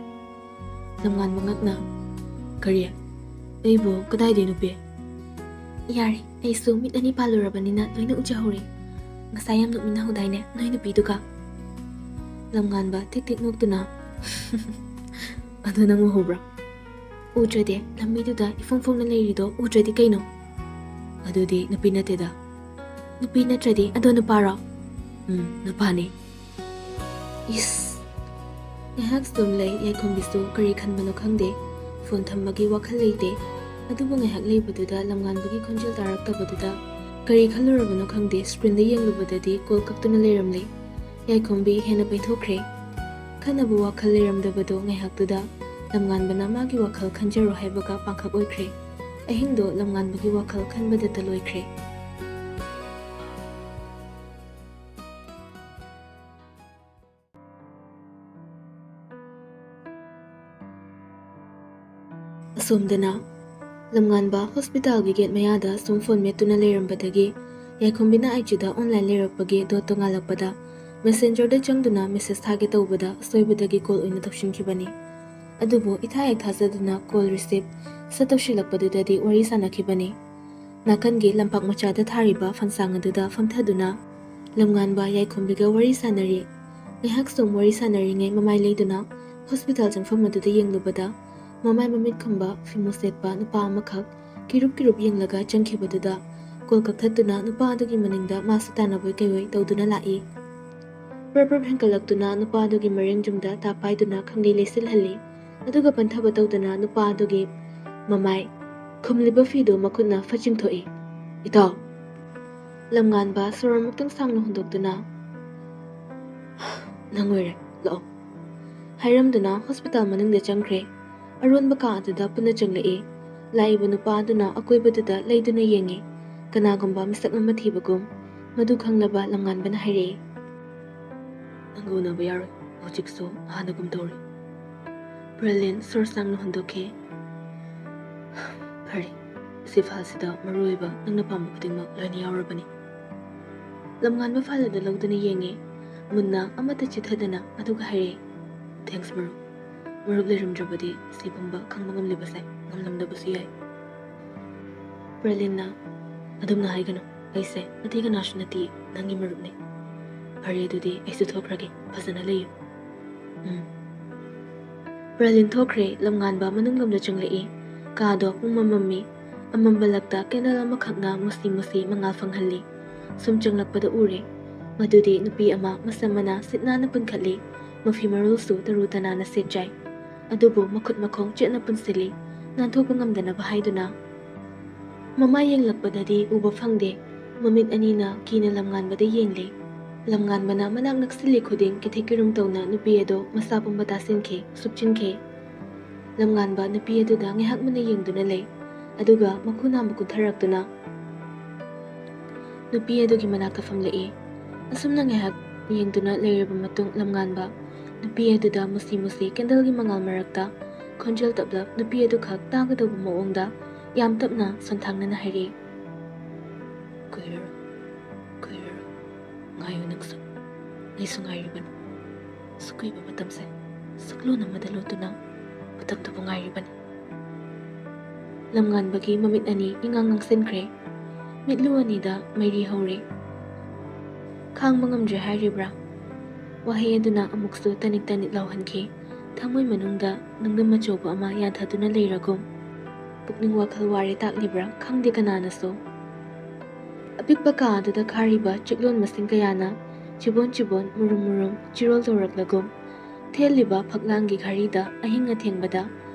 ꯂꯝꯉꯥꯟꯕ ꯉꯛꯅ, "ꯀꯔꯤ? ꯑꯩꯕꯨ ꯀꯗꯥꯏꯗꯩ ꯅꯨꯄꯤ?" "ꯌꯥꯔꯦ, ꯑꯩꯁꯨ ꯃꯤꯠ ꯑꯅꯤ ꯄꯥꯜꯂꯨꯔꯕꯅꯤꯅ ꯂꯣꯏꯅ ꯎꯖꯍꯧꯔꯦ꯫ ꯉꯁꯥꯏ ꯌꯥꯝ ꯅꯣꯛꯃꯤꯟꯅꯍꯧꯗꯥꯏꯅꯦ ꯅꯣꯏ ꯅꯨꯄꯤꯗꯨꯒ?" ꯂꯝꯉꯥꯟꯕ ꯇꯤꯛ ꯇꯤꯛ ꯅꯣꯛꯇꯨꯅ, "ꯑꯗꯨ ꯅꯪ ꯎꯍꯧꯕ꯭ꯔꯥ?" "ꯎꯗ꯭ꯔꯗꯤ? ꯂꯝꯕꯤꯗꯨꯗ ꯏꯐꯣꯡ ꯐꯣꯡꯅ ꯂꯩꯔꯤꯗꯣ ꯎꯗ꯭ꯔꯗꯤ ꯀꯩꯅꯣ?" "ꯑꯗꯨꯗꯤ ꯅꯨꯄꯤ ꯅꯠꯇꯦꯗ꯫" "ꯅꯨꯄꯤ ꯅꯠꯇ꯭ꯔꯗꯤ ꯑꯗꯣ ꯅꯨꯄꯥꯔꯣ?" "ꯎꯝ, ꯅꯨꯄꯥꯅꯤ꯫" ꯏꯁ! ꯉꯥꯏꯍꯥꯛ ꯁꯨꯝ ꯂꯩ, ꯌꯥꯏꯈꯣꯝꯕꯤꯁꯨ ꯀꯔꯤ ꯈꯟꯕꯅꯣ ꯈꯪꯗꯦ꯫ ꯐꯣꯟ ꯊꯝꯕꯒꯤ ꯋꯥꯈꯜ ꯂꯩꯇꯦ꯫ ꯑꯗꯨꯕꯨ ꯉꯥꯏꯍꯥꯛ ꯂꯩꯕꯗꯨꯗ ꯂꯝꯉꯥꯟꯕꯒꯤ ꯈꯣꯟꯖꯦꯜ ꯇꯥꯔꯛꯇꯕꯗꯨꯗ ꯀꯔꯤ ꯈꯜꯂꯨꯔꯕꯅꯣ ꯈꯪꯗꯦ, ꯁ꯭ꯀ꯭ꯔꯤꯟꯗ ꯌꯦꯡꯂꯨꯕꯗꯗꯤ ꯀꯣꯜ ꯀꯛꯇꯨꯅ ꯂꯩꯔꯝꯂꯦ꯫ ꯌꯥꯏꯈꯣꯝꯕꯤ ꯍꯦꯟꯅ ꯄꯩꯊꯣꯛꯈ꯭ꯔꯦ꯫ ꯈꯟꯅꯕ ꯋꯥꯈꯜ ꯂꯩꯔꯝꯗꯕꯗꯣ ꯉꯥꯏꯍꯥꯛꯇꯨꯗ ꯂꯝꯉꯥꯟꯕꯅ ꯃꯥꯒꯤ ꯋꯥꯈꯜ ꯈꯟꯖꯔꯣ ꯍꯥꯏꯕꯒ ꯄꯥꯡꯈꯛ ꯑꯣꯏꯈ꯭ꯔꯦ꯫ ꯑꯍꯤꯡꯗꯣ ꯂꯝꯉꯥꯟꯕꯒꯤ ꯋꯥꯈꯜ ꯈꯟꯕꯗꯇ ꯂꯣꯏꯈ꯭ꯔꯦ꯫ ꯑꯁꯣꯝꯗꯅ ꯂꯝꯉꯥꯟꯕ ꯍꯣꯁꯄꯤꯇꯥꯜꯒꯤ ꯒꯦꯠ ꯃꯌꯥꯗ ꯁꯨꯝ ꯐꯣꯟ ꯃꯦꯠꯇꯨꯅ ꯂꯩꯔꯝꯕꯗꯒꯤ ꯌꯥꯏꯈꯣꯝꯕꯤꯅ ꯑꯥꯏ ꯖꯤꯗ ꯑꯣꯟꯂꯥꯏꯟ ꯂꯩꯔꯛꯄꯒꯤ ꯗꯣꯠꯇꯣ ꯉꯥꯜꯂꯛꯄꯗ ꯃꯦꯁꯦꯟꯖꯔꯗ ꯆꯪꯗꯨꯅ ꯃꯦꯁꯦꯖ ꯊꯥꯒꯦ ꯇꯧꯕꯗ ꯑꯁꯣꯏꯕꯗꯒꯤ ꯀꯣꯜ ꯑꯣꯏꯅ ꯇꯧꯁꯤꯟꯈꯤꯕꯅꯤ꯫ ꯑꯗꯨꯕꯨ ꯏꯊꯥ ꯍꯦꯛ ꯊꯥꯖꯗꯨꯅ ꯀꯣꯜ ꯔꯤꯁꯤꯞ ꯁꯠ ꯇꯧꯁꯤꯜꯂꯛꯄꯗꯨꯗꯗꯤ ꯋꯥꯔꯤ ꯁꯥꯟꯅꯈꯤꯕꯅꯤ꯫ ꯅꯥꯀꯟꯒꯤ ꯂꯝꯄꯥꯛ ꯃꯆꯥꯗ ꯊꯥꯔꯤꯕ ꯐꯝꯁꯥꯡ ꯑꯗꯨꯗ ꯐꯝꯊꯗꯨꯅ ꯂꯝꯉꯥꯟꯕ ꯌꯥꯏꯈꯣꯝꯕꯤꯒ ꯋꯥꯔꯤ ꯁꯥꯟꯅꯔꯤ꯫ ꯉꯥꯏꯍꯥꯛ ꯁꯨꯝ ꯋꯥꯔꯤ ꯁꯥꯟꯅꯔꯤꯉꯩ ꯃꯃꯥꯏ ꯂꯩꯗꯨꯅ ꯍꯣꯁꯄꯤꯇꯥꯜ ꯆꯪꯐꯝ ꯑꯗꯨꯗ ꯌꯦꯡꯂꯨꯕꯗ ꯃꯃꯥꯏ ꯃꯃꯤꯠ ꯈꯨꯝꯕ ꯐꯤꯃꯨ ꯁꯦꯠꯄ ꯅꯨꯄꯥ ꯑꯃꯈꯛ ꯀꯤꯔꯨꯞ ꯀꯤꯔꯨꯞ ꯌꯦꯡꯂꯒ ꯆꯪꯈꯤꯕꯗꯨꯗ ꯀꯣꯜ ꯀꯛꯊꯠꯇꯨꯅ ꯅꯨꯄꯥ ꯑꯗꯨꯒꯤ ꯃꯅꯤꯡꯗ ꯃꯥꯁꯨ ꯇꯥꯟꯅꯕꯣꯏ ꯀꯩꯕꯣꯏ ꯇꯧꯗꯨꯅ ꯂꯥꯛꯏ꯫ ꯄ꯭ꯔꯞ ꯄ꯭ꯔꯞ ꯍꯦꯟꯀꯠꯂꯛꯇꯨꯅ ꯅꯨꯄꯥ ꯑꯗꯨꯒꯤ ꯃꯔꯦꯡ ꯌꯨꯝꯗ ꯇꯥꯞ ꯄꯥꯏꯗꯨꯅ ꯈꯪꯂꯩ ꯂꯩꯁꯤꯜꯍꯜꯂꯤ꯫ ꯑꯗꯨꯒ ꯄꯟꯊꯕ ꯇꯧꯗꯅ ꯅꯨꯄꯥ ꯑꯗꯨꯒꯤ ꯃꯃꯥꯏ ꯈꯨꯝꯂꯤꯕ ꯐꯤꯗꯨ ꯃꯈꯨꯠꯅ ꯐꯠ ꯆꯤꯡꯊꯣꯛꯏ꯫ "ꯏꯇꯥꯎ!" ꯂꯝꯉꯥꯟꯕ ꯁꯣꯔ ꯑꯃꯨꯛꯇꯪ ꯁꯥꯡꯅ ꯍꯣꯟꯗꯣꯛꯇꯨꯅ, "ꯅꯪ ꯑꯣꯏꯔꯦ, ꯂꯥꯛꯑꯣ," ꯍꯥꯏꯔꯝꯗꯨꯅ ꯍꯣꯁꯄꯤꯇꯥꯜ ꯃꯅꯨꯡꯗ ꯆꯪꯈ꯭ꯔꯦ꯫ ꯑꯔꯣꯟꯕ ꯀꯥ ꯑꯗꯨꯗ ꯄꯨꯟꯅ ꯆꯪꯂꯛꯏ꯫ ꯂꯥꯛꯏꯕ ꯅꯨꯄꯥ ꯑꯗꯨꯅ ꯑꯀꯣꯏꯕꯗꯨꯗ ꯂꯩꯗꯨꯅ ꯌꯦꯡꯉꯤ꯫ ꯀꯅꯥꯒꯨꯝꯕ ꯃꯤꯁꯛ ꯑꯃ ꯊꯤꯕꯒꯨꯝ꯫ ꯃꯗꯨ ꯈꯪꯂꯕ ꯂꯝꯉꯥꯟꯕꯅ ꯍꯥꯏꯔꯛꯏ, "ꯅꯪꯒ ꯎꯅꯕ ꯌꯥꯔꯣꯏ꯫ ꯍꯧꯖꯤꯛꯁꯨ ꯍꯥꯟꯅꯒꯨꯝ ꯇꯧꯔꯤ꯫" ꯄ꯭ꯔꯂꯤꯟ ꯁꯣꯔ ꯁꯥꯡꯅ ꯍꯣꯟꯗꯣꯛꯈꯤ꯫ "ꯐꯔꯦ, ꯁꯤ ꯐꯥꯏꯜꯁꯤꯗ ꯃꯔꯨꯑꯣꯏꯕ ꯅꯪꯅ ꯄꯥꯝꯕ ꯈꯨꯗꯤꯡꯃꯛ ꯂꯣꯏꯅ ꯌꯥꯎꯔꯕꯅꯤ꯫" ꯂꯝꯉꯥꯟꯕ ꯐꯥꯏꯜ ꯑꯗꯨ ꯂꯧꯗꯨꯅ ꯌꯦꯡꯉꯦ꯫ ꯃꯨꯟꯅ ꯑꯃꯠꯇ ꯆꯤꯊꯗꯅ ꯑꯗꯨꯒ ꯍꯥꯏꯔꯛꯑꯦ, "ꯊꯦꯡꯛꯁ ꯃꯔꯨꯞ꯫ ꯃꯔꯨꯞ ꯂꯩꯔꯝꯗ꯭ꯔꯕꯗꯤ ꯁꯤ ꯄꯨꯝꯕ ꯈꯪꯕ ꯉꯝꯂꯤꯕꯁꯦ ꯉꯝꯂꯝꯗꯕꯁꯨ ꯌꯥꯏ꯫" ꯄ꯭ꯔꯂꯤꯟꯅ, "ꯑꯗꯨꯝꯅ ꯍꯥꯏꯒꯅꯨ꯫ ꯑꯩꯁꯦ ꯑꯇꯩ ꯀꯅꯥꯁꯨ ꯅꯠꯇꯦ, ꯅꯪꯒꯤ ꯃꯔꯨꯞꯅꯤ꯫ ꯐꯔꯦ, ꯑꯗꯨꯗꯤ ꯑꯩꯁꯨ ꯊꯣꯛꯈ꯭ꯔꯒꯦ꯫ ꯐꯖꯅ ꯂꯩꯌꯨ꯫" ꯎꯝ꯫ ꯄ꯭ꯔꯂꯤꯟ ꯊꯣꯛꯈ꯭ꯔꯦ꯫ ꯂꯝꯉꯥꯟꯕ ꯃꯅꯨꯡꯂꯣꯝꯗ ꯆꯪꯂꯛꯏ꯫ ꯀꯥꯗꯣ ꯄꯨꯝꯃꯝ ꯃꯝꯃꯤ꯫ ꯑꯃꯝꯕ ꯂꯛꯇ ꯀꯦꯟꯗꯜ ꯑꯃꯈꯛꯅ ꯃꯨꯁꯤ ꯃꯨꯁꯤ ꯃꯉꯥꯜ ꯐꯪꯍꯜꯂꯤ꯫ ꯁꯨꯝ ꯆꯪꯂꯛꯄꯗ ꯎꯔꯦ꯫ ꯃꯗꯨꯗꯤ ꯅꯨꯄꯤ ꯑꯃ ꯃꯁꯝ ꯃꯅꯥ ꯁꯤꯠ ꯅꯥꯟꯅ ꯄꯨꯟꯈꯠꯂꯤ꯫ ꯃꯐꯤ ꯃꯔꯣꯜꯁꯨ ꯇꯔꯨ ꯇꯅꯥꯟꯅ ꯁꯦꯠꯆꯥꯏ꯫ ꯑꯗꯨꯕꯨ ꯃꯈꯨꯠ ꯃꯈꯣꯡ ꯆꯦꯠꯅ ꯄꯨꯟꯁꯤꯜꯂꯤ, ꯅꯥꯟꯊꯣꯛꯄ ꯉꯝꯗꯅꯕ ꯍꯥꯏꯗꯨꯅ꯫ ꯃꯃꯥꯏ ꯌꯦꯡꯂꯛꯄꯗꯗꯤ ꯎꯕ ꯐꯪꯗꯦ꯫ ꯃꯃꯤꯠ ꯑꯅꯤꯅ ꯀꯤꯅ ꯂꯝꯉꯥꯟꯕꯗ ꯌꯦꯡꯂꯤ꯫ ꯂꯝꯉꯥꯟꯕꯅ ꯃꯅꯥꯛ ꯅꯛꯁꯤꯜꯂꯤ ꯈꯨꯗꯤꯡ ꯀꯤꯊꯤꯛ ꯀꯤꯔꯨꯝ ꯇꯧꯅ ꯅꯨꯄꯤ ꯑꯗꯨ ꯃꯁꯥ ꯄꯨꯝꯕ ꯇꯥꯁꯤꯟꯈꯤ, ꯁꯨꯞꯆꯤꯟꯈꯤ꯫ ꯂꯝꯉꯥꯟꯕ ꯅꯨꯄꯤ ꯑꯗꯨꯗ ꯉꯥꯏꯍꯥꯛ ꯃꯨꯟꯅ ꯌꯦꯡꯗꯨꯅ ꯂꯩ꯫ ꯑꯗꯨꯒ ꯃꯈꯨ ꯅꯥꯝꯃ ꯀꯨꯟꯊꯔꯛꯇꯨꯅ ꯅꯨꯄꯤ ꯑꯗꯨꯒꯤ ꯃꯅꯥꯛꯇ ꯐꯝꯂꯛꯏ꯫ ꯑꯁꯨꯝꯅ ꯉꯥꯏꯍꯥꯛ ꯌꯦꯡꯗꯨꯅ ꯂꯩꯔꯕ ꯃꯇꯨꯡ, ꯂꯝꯉꯥꯟꯕ ꯅꯨꯄꯤ ꯑꯗꯨꯗ ꯃꯨꯁꯤ ꯃꯨꯁꯤ ꯀꯦꯟꯗꯜꯒꯤ ꯃꯉꯥꯜ ꯃꯔꯛꯇ ꯈꯣꯟꯖꯦꯜ ꯇꯞꯂꯞ ꯅꯨꯄꯤ ꯑꯗꯨꯈꯛ ꯇꯥꯒꯗꯧꯕ ꯃꯑꯣꯡꯗ ꯌꯥꯝ ꯇꯞꯅ ꯁꯣꯟꯊꯥꯡꯅꯅ ꯍꯥꯏꯔꯛꯏ, "ꯀꯨꯏꯔꯔꯣꯏ, ꯀꯨꯏꯔꯔꯣꯏ, ꯉꯥꯏꯌꯨ ꯅꯪꯁꯨ, ꯑꯩꯁꯨ ꯉꯥꯏꯔꯤꯕꯅꯤ꯫ ꯑꯁꯨꯛ ꯀꯨꯏꯕ ꯃꯇꯝꯁꯦ ꯁꯛꯂꯣꯟ ꯑꯃꯗ ꯂꯣꯠꯇꯨꯅ ꯃꯇꯝꯗꯨꯕꯨ ꯉꯥꯏꯔꯤꯕꯅꯤ꯫" ꯂꯝꯉꯥꯟꯕꯒꯤ ꯃꯃꯤꯠ ꯑꯅꯤ ꯏꯉꯥꯡ ꯉꯥꯡꯁꯤꯟꯈ꯭ꯔꯦ꯫ ꯃꯤꯠꯂꯨ ꯑꯅꯤꯗ ꯃꯩꯔꯤ ꯍꯧꯔꯦ꯫ "ꯈꯥꯡꯕ ꯉꯝꯗ꯭ꯔꯦ" ꯍꯥꯏꯔꯤꯕ꯭ꯔꯥ? ꯋꯥꯍꯩ ꯑꯗꯨꯅ ꯑꯃꯨꯛꯁꯨ ꯇꯅꯤꯛ ꯇꯅꯤꯛ ꯂꯥꯎꯍꯟꯈꯤ꯫ ꯊꯃꯣꯏ ꯃꯅꯨꯡꯗ ꯅꯨꯡꯗꯝ ꯑꯆꯧꯕ ꯑꯃ ꯌꯥꯟꯊꯗꯨꯅ ꯂꯩꯔꯒꯨꯝ꯫ ꯄꯨꯛꯅꯤꯡ ꯋꯥꯈꯜ ꯋꯥꯔꯦ ꯇꯥꯛꯂꯤꯕ꯭ꯔꯥ ꯈꯪꯗꯦ ꯀꯅꯥꯅꯁꯨ꯫ ꯑꯄꯤꯛꯄ ꯀꯥ ꯑꯗꯨꯗ ꯈꯥꯔꯤꯕ ꯆꯤꯛꯂꯣꯟ ꯃꯁꯤꯡ ꯀꯌꯥꯅ ꯆꯤꯕꯣꯟ ꯆꯤꯕꯣꯟ, ꯃꯨꯔꯨꯝ ꯃꯨꯔꯨꯝ ꯆꯤꯔꯣꯜ ꯇꯧꯔꯛꯂꯒꯨꯝ꯫ ꯊꯦꯜꯂꯤꯕ ꯐꯛꯂꯥꯡꯒꯤ ꯘꯔꯤꯗ ꯑꯍꯤꯡ ꯑꯊꯦꯡꯕꯗ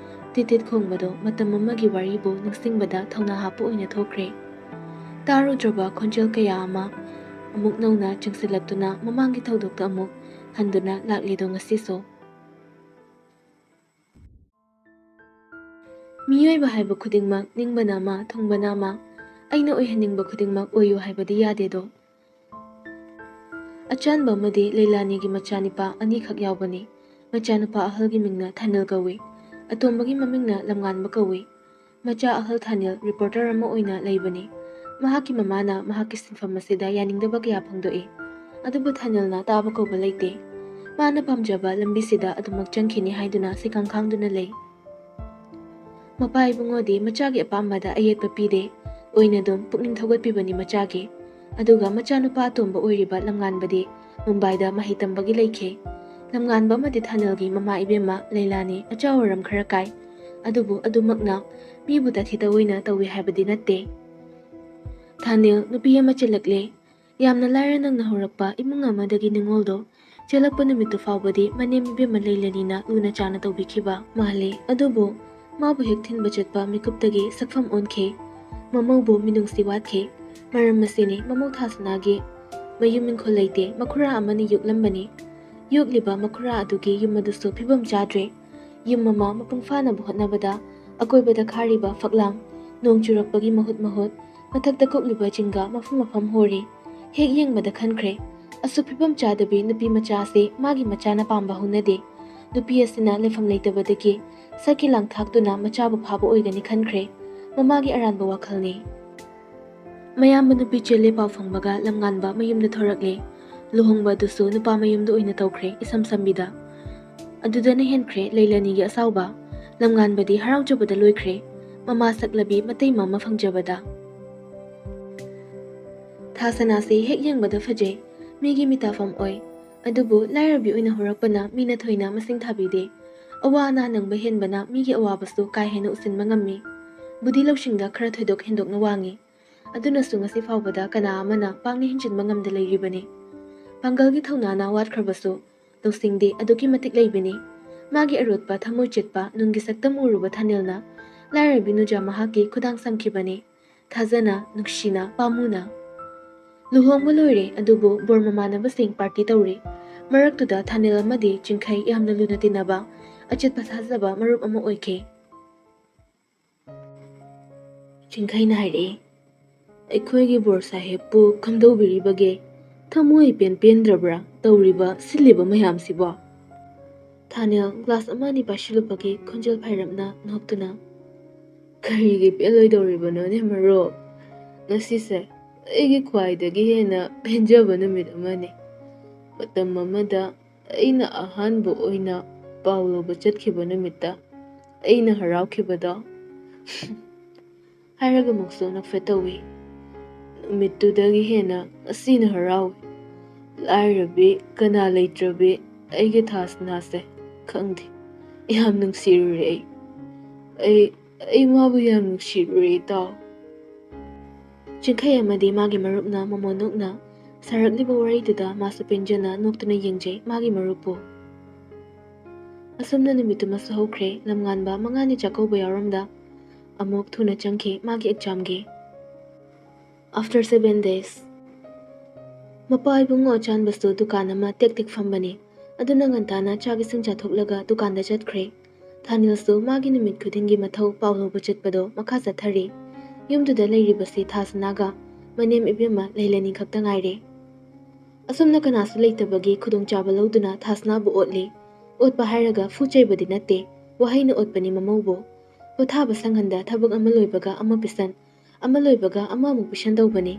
ꯇꯤꯠ ꯇꯤꯠ ꯈꯣꯡꯕꯗꯣ ꯃꯇꯝ ꯑꯃꯒꯤ ꯋꯥꯔꯤꯕꯨ ꯅꯤꯡꯁꯤꯡꯕꯗ ꯊꯧꯅꯥ ꯍꯥꯞꯄ ꯑꯣꯏꯅ ꯊꯣꯛꯈ꯭ꯔꯦ꯫ ꯇꯥꯔꯨꯗ꯭ꯔꯕ ꯈꯣꯟꯖꯦꯜ ꯀꯌꯥ ꯑꯃ ꯑꯃꯨꯛ ꯅꯧꯅ ꯆꯪꯁꯤꯜꯂꯛꯇꯨꯅ ꯃꯃꯥꯡꯒꯤ ꯊꯧꯗꯣꯛꯇ ꯑꯃꯨꯛ ꯍꯟꯗꯨꯅ ꯂꯥꯛꯂꯤꯗꯣ ꯉꯁꯤꯁꯨ꯫ ꯃꯤꯑꯣꯏꯕ ꯍꯥꯏꯕ ꯈꯨꯗꯤꯡꯃꯛ ꯅꯤꯡꯕꯅ ꯑꯃ, ꯊꯨꯡꯕꯅ ꯑꯃ, ꯑꯩꯅ ꯑꯣꯏꯍꯟꯅꯤꯡꯕ ꯈꯨꯗꯤꯡꯃꯛ ꯑꯣꯏꯌꯨ ꯍꯥꯏꯕꯗꯤ ꯌꯥꯗꯦꯗꯣ꯫ ꯑꯆꯥꯟꯕ ꯑꯃꯗꯤ ꯂꯩꯂꯥꯅꯤꯒꯤ ꯃꯆꯥꯅꯤꯄꯥ ꯑꯅꯤꯈꯛ ꯌꯥꯎꯕꯅꯤ꯫ ꯃꯆꯥꯅꯨꯄꯥ ꯑꯍꯜꯒꯤ ꯃꯤꯡꯅ ꯊꯥꯅꯤꯜ ꯀꯧꯏ꯫ ꯑꯇꯣꯝꯕꯒꯤ ꯃꯃꯤꯡꯅ ꯂꯝꯉꯥꯟꯕ ꯀꯧꯏ꯫ ꯃꯆꯥ ꯑꯍꯜ ꯊꯥꯅꯤꯜ ꯔꯤꯄꯣꯔꯇꯔ ꯑꯃ ꯑꯣꯏꯅ ꯂꯩꯕꯅꯤ꯫ ꯃꯍꯥꯛꯀꯤ ꯃꯃꯥꯅ ꯃꯍꯥꯛꯀꯤ ꯁꯤꯟꯐꯝ ꯑꯁꯤꯗ ꯌꯥꯅꯤꯡꯗꯕ ꯀꯌꯥ ꯐꯣꯡꯗꯣꯛꯏ꯫ ꯑꯗꯨꯕꯨ ꯊꯥꯅꯤꯜꯅ ꯇꯥꯕ ꯀꯧꯕ ꯂꯩꯇꯦ꯫ ꯃꯥꯅ ꯄꯥꯝꯖꯕ ꯂꯝꯕꯤꯁꯤꯗ ꯑꯗꯨꯃꯛ ꯆꯪꯈꯤꯅꯤ ꯍꯥꯏꯗꯨꯅ ꯁꯤꯈꯥꯡ ꯈꯥꯡꯗꯨꯅ ꯂꯩ꯫ ꯃꯄꯥ ꯏꯕꯨꯡꯉꯣꯗꯤ ꯃꯆꯥꯒꯤ ꯑꯄꯥꯝꯕꯗ ꯑꯌꯦꯠꯄ ꯄꯤꯗꯦ꯫ ꯑꯣꯏꯅ ꯑꯗꯨꯝ ꯄꯨꯛꯅꯤꯡ ꯊꯧꯒꯠꯄꯤꯕꯅꯤ ꯃꯆꯥꯒꯤ꯫ ꯑꯗꯨꯒ ꯃꯆꯥꯅꯨꯄꯥ ꯑꯇꯣꯝꯕ ꯑꯣꯏꯔꯤꯕ ꯂꯝꯉꯥꯟꯕꯗꯤ ꯃꯨꯝꯕꯥꯏꯗ ꯃꯍꯩ ꯇꯝꯕꯒꯤ ꯂꯩꯈꯤ꯫ ꯂꯝꯉꯥꯟꯕ ꯑꯃꯗꯤ ꯊꯥꯅꯤꯜꯒꯤ ꯃꯃꯥ ꯏꯕꯦꯝꯃ ꯂꯩꯂꯥꯅꯤ ꯑꯆꯥꯎ ꯑꯔꯝ ꯈꯔ ꯀꯥꯏ꯫ ꯑꯗꯨꯕꯨ ꯑꯗꯨꯃꯛꯅ ꯃꯤꯕꯨ ꯇꯥꯊꯤ ꯇꯧꯑꯣꯏꯅ ꯇꯧꯏ ꯍꯥꯏꯕꯗꯤ ꯅꯠꯇꯦ꯫ ꯊꯥꯅꯤꯜ ꯅꯨꯄꯤ ꯑꯃ ꯆꯦꯜꯂꯛꯂꯦ꯫ ꯌꯥꯝꯅ ꯂꯥꯏꯔ ꯅꯪꯅ ꯍꯧꯔꯛꯄ ꯏꯃꯨꯡ ꯑꯃꯗꯒꯤ ꯅꯤꯉꯣꯜꯗꯣ ꯆꯦꯜꯂꯛꯄ ꯅꯨꯃꯤꯠꯇꯨ ꯐꯥꯎꯕꯗꯤ ꯃꯅꯦꯝ ꯏꯕꯦꯝꯃ ꯂꯩꯂꯥꯅꯤꯅ ꯂꯨꯅ ꯆꯥꯅ ꯇꯧꯕꯤꯈꯤꯕ ꯃꯥꯜꯂꯤ꯫ ꯑꯗꯨꯕꯨ ꯃꯥꯕꯨ ꯍꯦꯛ ꯊꯤꯟꯕ ꯆꯠꯄ ꯃꯤꯀꯨꯞꯇꯒꯤ ꯁꯛꯐꯝ ꯑꯣꯟꯈꯤ꯫ ꯃꯃꯧꯕꯨ ꯃꯤꯅꯨꯡꯁꯤ ꯋꯥꯠꯈꯤ꯫ ꯃꯔꯝ ꯑꯁꯤꯅꯤ ꯃꯃꯧ ꯊꯥꯁꯅꯥꯒꯤ ꯃꯌꯨꯝ ꯏꯪꯈꯣꯜ ꯂꯩꯇꯦ꯫ ꯃꯈꯨꯔꯥ ꯑꯃꯅꯤ ꯌꯣꯛꯂꯝꯕꯅꯤ꯫ ꯌꯣꯛꯂꯤꯕ ꯃꯈꯨꯔꯥ ꯑꯗꯨꯒꯤ ꯌꯨꯝ ꯑꯗꯨꯁꯨ ꯐꯤꯕꯝ ꯆꯥꯗ꯭ꯔꯦ꯫ ꯌꯨꯝ ꯑꯃ ꯃꯄꯨꯡ ꯐꯥꯅꯕ ꯍꯣꯠꯅꯕꯗ ꯑꯀꯣꯏꯕꯗ ꯈꯥꯔꯤꯕ ꯐꯛꯂꯥꯡ, ꯅꯣꯡ ꯆꯨꯔꯛꯄꯒꯤ ꯃꯍꯨꯠ ꯃꯍꯨꯠ ꯃꯊꯛꯇ ꯀꯨꯞꯂꯤꯕ ꯖꯤꯡꯒ ꯃꯐꯝ ꯃꯐꯝ ꯍꯣꯔꯤ꯫ ꯍꯦꯛ ꯌꯦꯡꯕꯗ ꯈꯟꯈ꯭ꯔꯦ, ꯑꯁꯨꯛ ꯐꯤꯕꯝ ꯆꯥꯗꯕꯤ ꯅꯨꯄꯤ ꯃꯆꯥꯁꯤ ꯃꯥꯒꯤ ꯃꯆꯥꯅ ꯄꯥꯝꯕ ꯍꯧꯅꯗꯦ꯫ ꯅꯨꯄꯤ ꯑꯁꯤꯅ ꯂꯩꯐꯝ ꯂꯩꯇꯕꯗꯒꯤ ꯁꯛꯀꯤ ꯂꯥꯡꯊꯥꯛꯇꯨꯅ ꯃꯆꯥꯕꯨ ꯐꯥꯕ ꯑꯣꯏꯒꯅꯤ ꯈꯟꯈ꯭ꯔꯦ꯫ ꯃꯃꯥꯒꯤ ꯑꯔꯥꯟꯕ ꯋꯥꯈꯜꯅꯤ꯫ ꯃꯌꯥꯝꯕ ꯅꯨꯄꯤ ꯆꯦꯜꯂꯦ ꯄꯥꯎ ꯐꯪꯕꯒ ꯂꯝꯉꯥꯟꯕ ꯃꯌꯨꯝꯗ ꯊꯣꯔꯛꯂꯦ꯫ ꯂꯨꯍꯣꯡꯕ ꯑꯗꯨꯁꯨ ꯅꯨꯄꯥ ꯃꯌꯨꯝꯗ ꯑꯣꯏꯅ ꯇꯧꯈ꯭ꯔꯦ, ꯏꯁꯝ ꯁꯝꯕꯤꯗ꯫ ꯑꯗꯨꯗꯅ ꯍꯦꯟꯈ꯭ꯔꯦ ꯂꯩꯂꯥꯅꯤꯒꯤ ꯑꯁꯥꯎꯕ꯫ ꯂꯝꯉꯥꯟꯕꯗꯤ ꯍꯔꯥꯎꯖꯕꯗ ꯂꯣꯏꯈ꯭ꯔꯦ꯫ ꯃꯃꯥ ꯁꯛꯂꯕꯤ ꯃꯇꯩ ꯃꯃ ꯐꯪꯖꯕꯗ꯫ ꯊꯥ ꯁꯅꯥꯁꯤ ꯍꯦꯛ ꯌꯦꯡꯕꯗ ꯐꯖꯩ, ꯃꯤꯒꯤ ꯃꯤꯇꯥꯐꯝ ꯑꯣꯏ꯫ ꯑꯗꯨꯕꯨ ꯂꯥꯏꯔꯕꯤ ꯑꯣꯏꯅ ꯍꯧꯔꯛꯄꯅ ꯃꯤꯅ ꯊꯣꯏꯅ ꯃꯁꯤꯡ ꯊꯥꯕꯤꯗꯦ꯫ ꯑꯋꯥ ꯑꯅꯥ ꯅꯪꯕ ꯍꯦꯟꯕꯅ ꯃꯤꯒꯤ ꯑꯋꯥꯕꯁꯨ ꯀꯥ ꯍꯦꯟꯅ ꯎꯁꯤꯟꯕ ꯉꯝꯃꯤ꯫ ꯕꯨꯙꯤ ꯂꯧꯁꯤꯡꯗ ꯈꯔ ꯊꯣꯏꯗꯣꯛ ꯍꯦꯟꯗꯣꯛꯅ ꯋꯥꯡꯉꯤ꯫ ꯑꯗꯨꯅꯁꯨ ꯉꯁꯤ ꯐꯥꯎꯕꯗ ꯀꯅꯥ ꯑꯃꯅ ꯄꯥꯛꯅ ꯍꯦꯟꯖꯤꯟꯕ ꯉꯝꯗ ꯂꯩꯔꯤꯕꯅꯤ꯫ ꯄꯥꯡꯒꯜꯒꯤ ꯊꯧꯅꯥꯅ ꯋꯥꯠꯈ꯭ꯔꯕꯁꯨ ꯂꯧꯁꯤꯡꯗꯤ ꯑꯗꯨꯛꯀꯤ ꯃꯇꯤꯛ ꯂꯩꯕꯅꯤ꯫ ꯃꯥꯒꯤ ꯑꯔꯣꯠꯄ ꯊꯃꯣꯏ ꯆꯦꯠꯄ ꯅꯨꯡꯒꯤ ꯁꯛꯇꯝ ꯎꯔꯨꯕ ꯊꯥꯅꯤꯜꯅ ꯂꯥꯏꯔꯕꯤ ꯅꯨꯖꯥ ꯃꯍꯥꯛꯀꯤ ꯈꯨꯗꯥꯡ ꯁꯝꯈꯤꯕꯅꯤ꯫ ꯊꯥꯖꯅ, ꯅꯨꯡꯁꯤꯅ, ꯄꯥꯝꯃꯨꯅ꯫ ꯂꯨꯍꯣꯡꯕ ꯂꯣꯏꯔꯦ, ꯑꯗꯨꯕꯨ ꯕꯣꯔ ꯃꯃꯥꯟꯅꯕꯁꯤꯡ ꯄꯥꯔꯇꯤ ꯇꯧꯔꯤ꯫ ꯃꯔꯛꯇꯨꯗ ꯊꯥꯅꯤꯜ ꯑꯃꯗꯤ ꯆꯤꯡꯈꯩ ꯌꯥꯝꯅ ꯂꯨꯅ ꯇꯤꯟꯅꯕ, ꯑꯆꯦꯠꯄ ꯊꯥꯖꯕ ꯃꯔꯨꯞ ꯑꯃ ꯑꯣꯏꯈꯤ꯫ ꯆꯤꯡꯈꯩꯅ ꯍꯥꯏꯔꯛꯏ, "ꯑꯩꯈꯣꯏꯒꯤ ꯕꯣꯔ ꯁꯥꯍꯦꯕꯄꯨ ꯀꯝꯗꯧꯕꯤꯔꯤꯕꯒꯦ? ꯊꯃꯣꯏ ꯏꯄꯦꯟ ꯄꯦꯟꯗ꯭ꯔꯕ꯭ꯔꯥ ꯇꯧꯔꯤꯕ ꯁꯤꯜꯂꯤꯕ ꯃꯌꯥꯝꯁꯤꯕꯣ?" ꯊꯥꯅꯤꯜ ꯒ꯭ꯂꯥꯁ ꯑꯃ ꯑꯅꯤ ꯄꯥꯏꯁꯤꯜꯂꯨꯕꯒꯤ ꯈꯣꯟꯖꯦꯜ ꯐꯩꯔꯞꯅ ꯅꯣꯛꯇꯨꯅ, "ꯀꯔꯤꯒꯤ ꯄꯦꯜꯂꯣꯏꯗꯧꯔꯤꯕꯅꯣꯅꯦ ꯃꯔꯨꯞ? ꯉꯁꯤꯁꯦ ꯑꯩꯒꯤ ꯈ꯭ꯋꯥꯏꯗꯒꯤ ꯍꯦꯟꯅ ꯄꯦꯟꯖꯕ ꯅꯨꯃꯤꯠ ꯑꯃꯅꯤ꯫ ꯃꯇꯝ ꯑꯃꯗ ꯑꯩꯅ ꯑꯍꯥꯟꯕ ꯑꯣꯏꯅ ꯄꯥꯎ ꯂꯧꯕ ꯆꯠꯈꯤꯕ ꯅꯨꯃꯤꯠꯇ ꯑꯩꯅ ꯍꯔꯥꯎꯈꯤꯕꯗꯣ ꯍꯥꯏꯔꯒ ꯑꯃꯨꯛꯁꯨ ꯅꯣꯛꯐꯦꯠ ꯇꯧꯏ꯫ ꯅꯨꯃꯤꯠꯇꯨꯗꯒꯤ ꯍꯦꯟꯅ ꯉꯁꯤꯅ ꯍꯔꯥꯎꯏ꯫ ꯂꯥꯏꯔꯕꯤ ꯀꯅꯥ ꯂꯩꯇ꯭ꯔꯕꯤ ꯑꯩꯒꯤ ꯊꯥꯁꯅꯥꯁꯦ ꯈꯪꯗꯦ꯫ ꯌꯥꯝ ꯅꯨꯡꯁꯤꯔꯨꯔꯦ ꯑꯩ꯫ ꯑꯩ, ꯑꯩ ꯃꯥꯕꯨ ꯌꯥꯝ ꯅꯨꯡꯁꯤꯔꯨꯔꯦ ꯏꯇꯥꯎ꯫" ꯆꯤꯡꯈꯩ ꯑꯃꯗꯤ ꯃꯥꯒꯤ ꯃꯔꯨꯞꯅ ꯃꯃꯣꯟ ꯅꯣꯛꯅ ꯁꯥꯔꯛꯂꯤꯕ ꯋꯥꯔꯤꯗꯨꯗ ꯃꯥꯁꯨ ꯄꯦꯟꯖꯅ ꯅꯣꯛꯇꯨꯅ ꯌꯦꯡꯖꯩ ꯃꯥꯒꯤ ꯃꯔꯨꯞꯄꯨ꯫ ꯑꯁꯨꯝꯅ ꯅꯨꯃꯤꯠꯇꯨꯃꯁꯨ ꯍꯧꯈ꯭ꯔꯦ꯫ ꯂꯝꯉꯥꯟꯕ ꯃꯉꯥꯅꯤ ꯆꯥꯛꯀꯧꯕ ꯌꯥꯎꯔꯝꯗ ꯑꯃꯨꯛ ꯊꯨꯅ ꯆꯪꯈꯤ ꯃꯥꯒꯤ ꯑꯦꯛꯖꯥꯝꯒꯤ꯫ After seven days, ꯃꯄꯥ ꯏꯕꯨꯡꯉꯣ ꯑꯆꯥꯟꯕꯁꯨ ꯗꯨꯀꯥꯟ ꯑꯃ ꯇꯦꯛ ꯇꯦꯛ ꯐꯝꯕꯅꯤ꯫ ꯑꯗꯨꯅ ꯉꯟꯇꯥꯅ ꯆꯥꯛ ꯏꯁꯤꯡ ꯆꯥꯊꯣꯛꯂꯒ ꯗꯨꯀꯥꯟꯗ ꯆꯠꯈ꯭ꯔꯦ꯫ ꯊꯥꯅꯤꯜꯁꯨ ꯃꯥꯒꯤ ꯅꯨꯃꯤꯠ ꯈꯨꯗꯤꯡꯒꯤ ꯃꯊꯧ ꯄꯥꯎ ꯂꯧꯕ ꯆꯠꯄꯗꯣ ꯃꯈꯥ ꯆꯠꯊꯔꯤ꯫ ꯌꯨꯝꯗꯨꯗ ꯂꯩꯔꯤꯕꯁꯤ ꯊꯥꯁꯅꯥꯒ ꯃꯅꯦꯝ ꯏꯕꯦꯝꯃ ꯂꯩꯂꯅꯤ ꯈꯛꯇ ꯉꯥꯏꯔꯦ꯫ ꯑꯁꯨꯝꯅ ꯀꯅꯥꯁꯨ ꯂꯩꯇꯕꯒꯤ ꯈꯨꯗꯣꯡꯆꯥꯕ ꯂꯧꯗꯨꯅ ꯊꯥꯁꯅꯥꯕꯨ ꯑꯣꯠꯂꯤ꯫ ꯑꯣꯠꯄ ꯍꯥꯏꯔꯒ ꯐꯨ ꯆꯩꯕꯗꯤ ꯅꯠꯇꯦ, ꯋꯥꯍꯩꯅ ꯑꯣꯠꯄꯅꯤ ꯃꯃꯧꯕꯨ꯫ ꯄꯣꯊꯥꯕ ꯁꯪꯍꯟꯗ ꯊꯕꯛ ꯑꯃ ꯂꯣꯏꯕꯒ ꯑꯃ ꯄꯤꯁꯟ, ꯑꯃ ꯂꯣꯏꯕꯒ ꯑꯃ ꯑꯃꯨꯛ ꯄꯤꯁꯟ ꯇꯧꯕꯅꯤ꯫